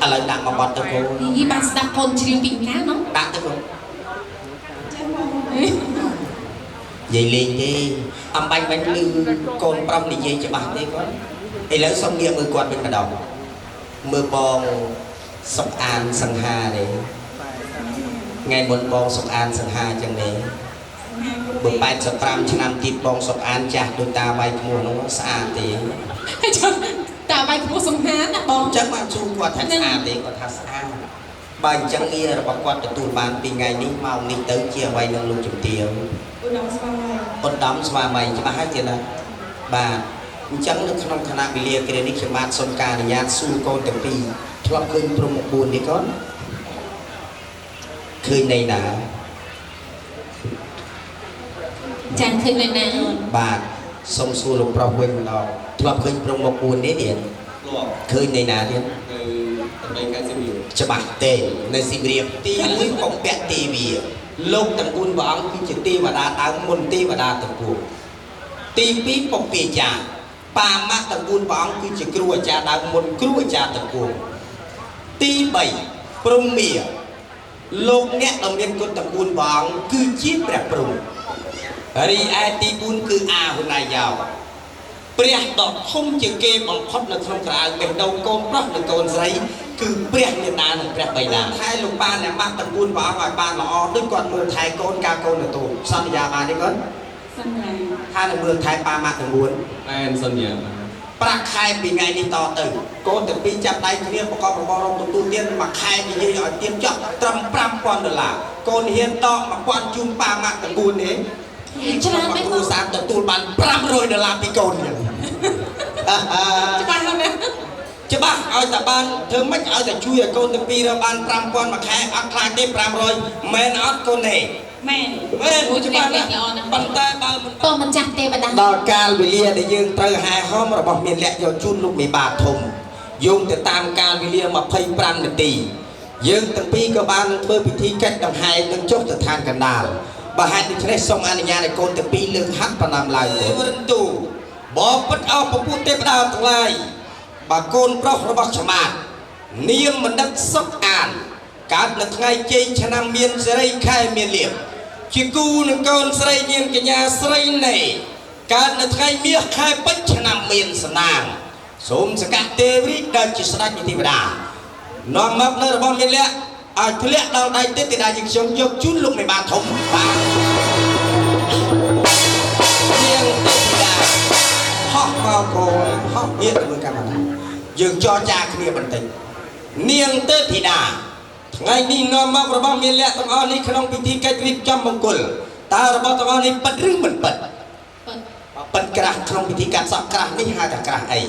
ឥឡូវដាក់មកបត់ទៅកូន នេះបានស្ដាប់កូនច្រៀងពីកាណោះ ដាក់ទៅកូននិយាយលេងទេអំបាញ់បាញ់លឺកូនប្រុសនិយាយច្បាស់ទេគាត់ឥឡូវសុំងាកមើលគាត់វិញម្ដងមើលបងសុកអានសង្ហាទេថ្ងៃមុនបងសុកអានសង្ហាចឹងទេបើ85ឆ្នាំទៀតបងសុកអានចាស់ដូចតាបាយខ្មោះនោះស្អាតទេ ហើយចុះតាបាយខ្មោះសង្ហាណាបង អញ្ចឹងបានជួគាត់ថាស្អាតទេគាត់ថាស្អាតបើអញ្ចឹងងាររបស់គាត់ទទួលបានពីថ្ងៃនេះមកនេះទៅជាអ្វីនឹងលោកជំទាវ ឧត្តមស្វាមី ឧត្តមស្វាមីច្បាស់ហើយទៀតណាបាទអញ្ចឹងនៅក្នុងខណៈវេលាគ្រានេះខ្ញុំបាទសូមការអនុញ្ញាតសួរកូនទាំងពីរធ្លាប់ឃើញព្រំមុខ4នេះកូនឃើញនៅណា ចាឃើញនៅណា បាទសូមសួរលោកប្រុសវិញម្ដងធ្លាប់ឃើញព្រំមុខ4នេះទៀត ធ្លាប់ ឃើញនៅណាទៀត នៅតំបន់ខេត្តសៀមរាប ច្បាស់ទេនៅសៀមរាបទី1ពពកទេវីលោកទាំង4ព្រះអង្គគឺជាទេវតាដើមមុនទេវតាទាំងពួងទី2ពពាចារបាម៉ាក់ទាំង4ព្រះអង្គគឺជាគ្រូអាចារ្យដើមមុនគ្រូអាចារ្យទាំងពួងទី3ព្រហ្មា លោកអ្នកដ៏មានគុណទាំង4ព្រះអង្គគឺជាព្រះព្រហ្មរីឯទី4គឺអាហុណៃយោព្រះដ៏ធំជាងគេបំផុតនៅក្នុងក្រៅបេះដូងកូនប្រុសនិងកូនស្រីគឺព្រះមេដានិងព្រះបិតាថែលោកប៉ាអ្នកម៉ាក់ទាំង4ព្រះអង្គឲ្យបានល្អដូចគាត់មើលថែកូនកាលកូនទៅសន្យាបានទេកូនសន្យាថានឹងមើលថែប៉ាម៉ាក់ទាំង4មែនសន្យាប្រាក់ខែពីថ្ងៃនេះតទៅកូនទាំងពីរចាប់ដៃគ្នាប្រកបរបររកទទួលទានមួយខែនិយាយឲ្យទៀមចោះត្រឹម5000ដុល្លារកូនហ៊ានដក1000ជូនប៉ាម៉ាក់ទាំង4ទេច្រើនមែនគ្រូសាទទួលបាន500ដុល្លារពីកូនហ្នឹងច្បាស់ណាស់ច្បាស់ឲ្យតែបានធ្វើម៉េចឲ្យតែជួយឲ្យកូនទាំងពីររកបាន5000មួយខែអត់ខ្លាចទេ500មែនអត់កូនទេមែនមែនច្បាស់ណាស់ប៉ុន្តែបើមិនបងម្ចាស់ទេវតាដល់កាលវេលាដែលយើងត្រូវហែហោមរបស់មានលក្ខយកជូនលោកមេបាធំយោងទៅតាមកាលវេលា25នាទីយើងទាំងពីរក៏បាននឹងធ្វើពិធីកិច្ចដង្ហែនឹងចុះទៅឋានកណ្ដាលបើហេតុដូច្នេះសូមអនុញ្ញាតឲ្យកូនទាំងពីរលើកហត្ថប្រណាំឡើងវរិន្ទូបបិទ្ធអស់ពពុះទេវតាទាំងឡាយបើកូនប្រុសរបស់ខ្ញុំបាទនាមមនិតសុកអានកើតនៅថ្ងៃជ័យឆ្នាំមានសិរីខែមានលៀបជាគូនឹងកូនស្រីនាងកញ្ញាស្រីណេកើតនៅថ្ងៃមាសខែពេជ្រឆ្នាំមានសំណាងសូមសកទេវរាជដែលជាស្ដេចនៃទេវតានាំមកនៅរបស់មានលក្ខឲ្យធ្លាក់ដល់ដៃទេវតាយើងខ្ញុំយកជូនលោកមេបាធំបាទនាងទេវតាហោះមកកូនហោះងាកទៅមើលកាមេរ៉ាយើងចរចាគ្នាបន្តិចនាងទេធីតាថ្ងៃនេះនាំមករបស់មានលក្ខទាំងអស់នេះក្នុងពិធីកិច្ចរៀបចំមង្គលតើរបស់ទាំងអស់នេះពិតឬមិនពិតពិតក្រាស់ក្នុងពិធីកាត់សក់ក្រាស់នេះហៅថាក្រាស់អី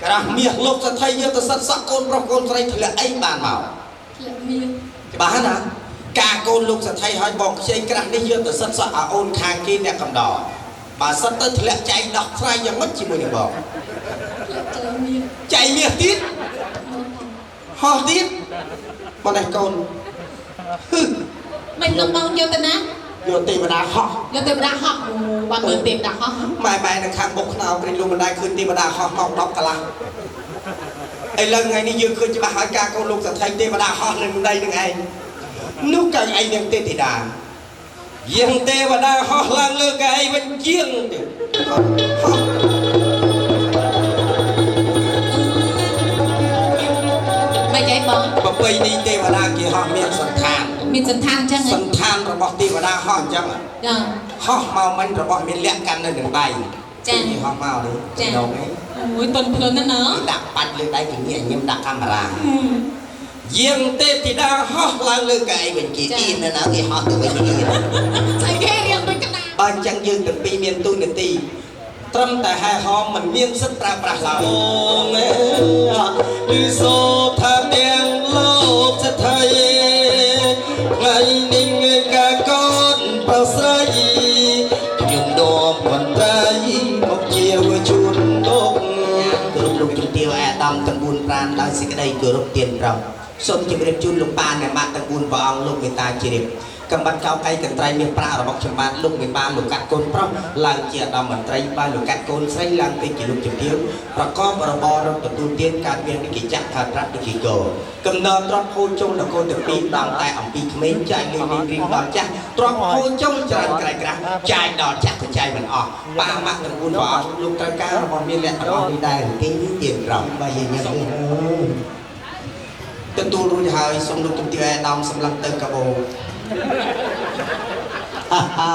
ក្រាស់មាសលោកសទ្ធិយកទៅសិតសក់កូនប្រុសកូនស្រីធ្លាក់អីបានមកធ្លាក់មាសច្បាស់ណាការកូនលោកសទ្ធិឲ្យបងខ្ចីក្រាស់នេះយកទៅសិតសក់ឲ្យអូនខាងគេអ្នកកំដរបើសិតទៅធ្លាក់ចែកដោះស្រាយយ៉ាងម៉េចជាមួយនឹងបងចែកមាសទៀតហោះទៀតបងនេះកូនហឺមិនលោកបងយកទៅណាយកទេវតាហោះយកទេវតាហោះបងមើលទេវតាហោះម៉ែនៅខាងបុកខ្នោព្រៃលោកមិនដែលឃើញទេវតាហោះម៉ោង10កន្លះឥឡូវថ្ងៃនេះយើងឃើញច្បាស់ហើយការកូនលោកសទ្ធិទេវតាហោះនឹងដីនឹងឯងនោះកៅអីនឹងទេធីតាយាងទេវតាហោះឡើងលើកៅអីវិញជាងទៀតហោះមិនអីបងប្រពៃណីទេវតាគេហោះមានសន្តានមានសន្តានអញ្ចឹងសន្តានរបស់ទេវតាហោះអញ្ចឹងចាហោះមកមិញរបស់មានលក្ខកាន់នៅនឹងដៃចាគេហោះមកនេះចាដងឯងអូយតុនភ្លុនណាស់ណាដាក់បាច់លើដៃគេងាកញឹមដាក់កាមេរ៉ាយាងទេពធីតាហោះឡើងលើកៅអីវិញគេអៀនណាគេហោះទៅវិញអៀនស្អីគេរៀងដូចក្តារបើអញ្ចឹងយើងទាំងពីរមានទូនាទីត្រឹមតែហែហោមមិនមានសិទ្ធិប្រើប្រាស់ឡើយឬសូថាទាំងលោកសេដ្ឋីថ្ងៃនេះកាកូនប្រុសស្រីខ្ញុំនាំមន្ត្រីមកជាវជូនលោកគ្រប់លោកជំទាវអាដាមទាំង4ប្រានដោយសេចក្តីគោរពទានប្រោសសូមជម្រាបជូនលោកប៉ាអ្នកម៉ាក់ទាំង4ព្រះអង្គលោកមេត្តាជ្រាបកំបាត់កោកៃកន្ត្រៃមាសប្រាក់របស់ខ្ញុំបាទលោកមេបាលោកកាត់កូនប្រុសឡើងជាឧត្តមមន្ត្រីបើលោកកាត់កូនស្រីឡើងទៅជាលោកជំទាវប្រកបរបររកទទួលទានកើតមាសនេះគេចាក់កើតប្រាក់ដូចគេកកំណត់ទ្រព្យហូរចូលដល់កូនទាំងពីរដល់តែអំពីក្មេងចាយលេងរៀងដល់ចាស់ទ្រព្យហូរចូលច្រើនក្រៃក្រាស់ចាយដល់ចាស់ក៏ចាយមិនអស់ប៉ាម៉ាក់ទាំង4ព្រះអង្គលោកត្រូវការរបស់មានលក្ខណៈនេះដែរគេទៀនក្រោមបើយើងញ៉ាំទទួលរួចហើយសូមលោកជំទាវអាដាមសម្លឹងទៅកាបូហាហា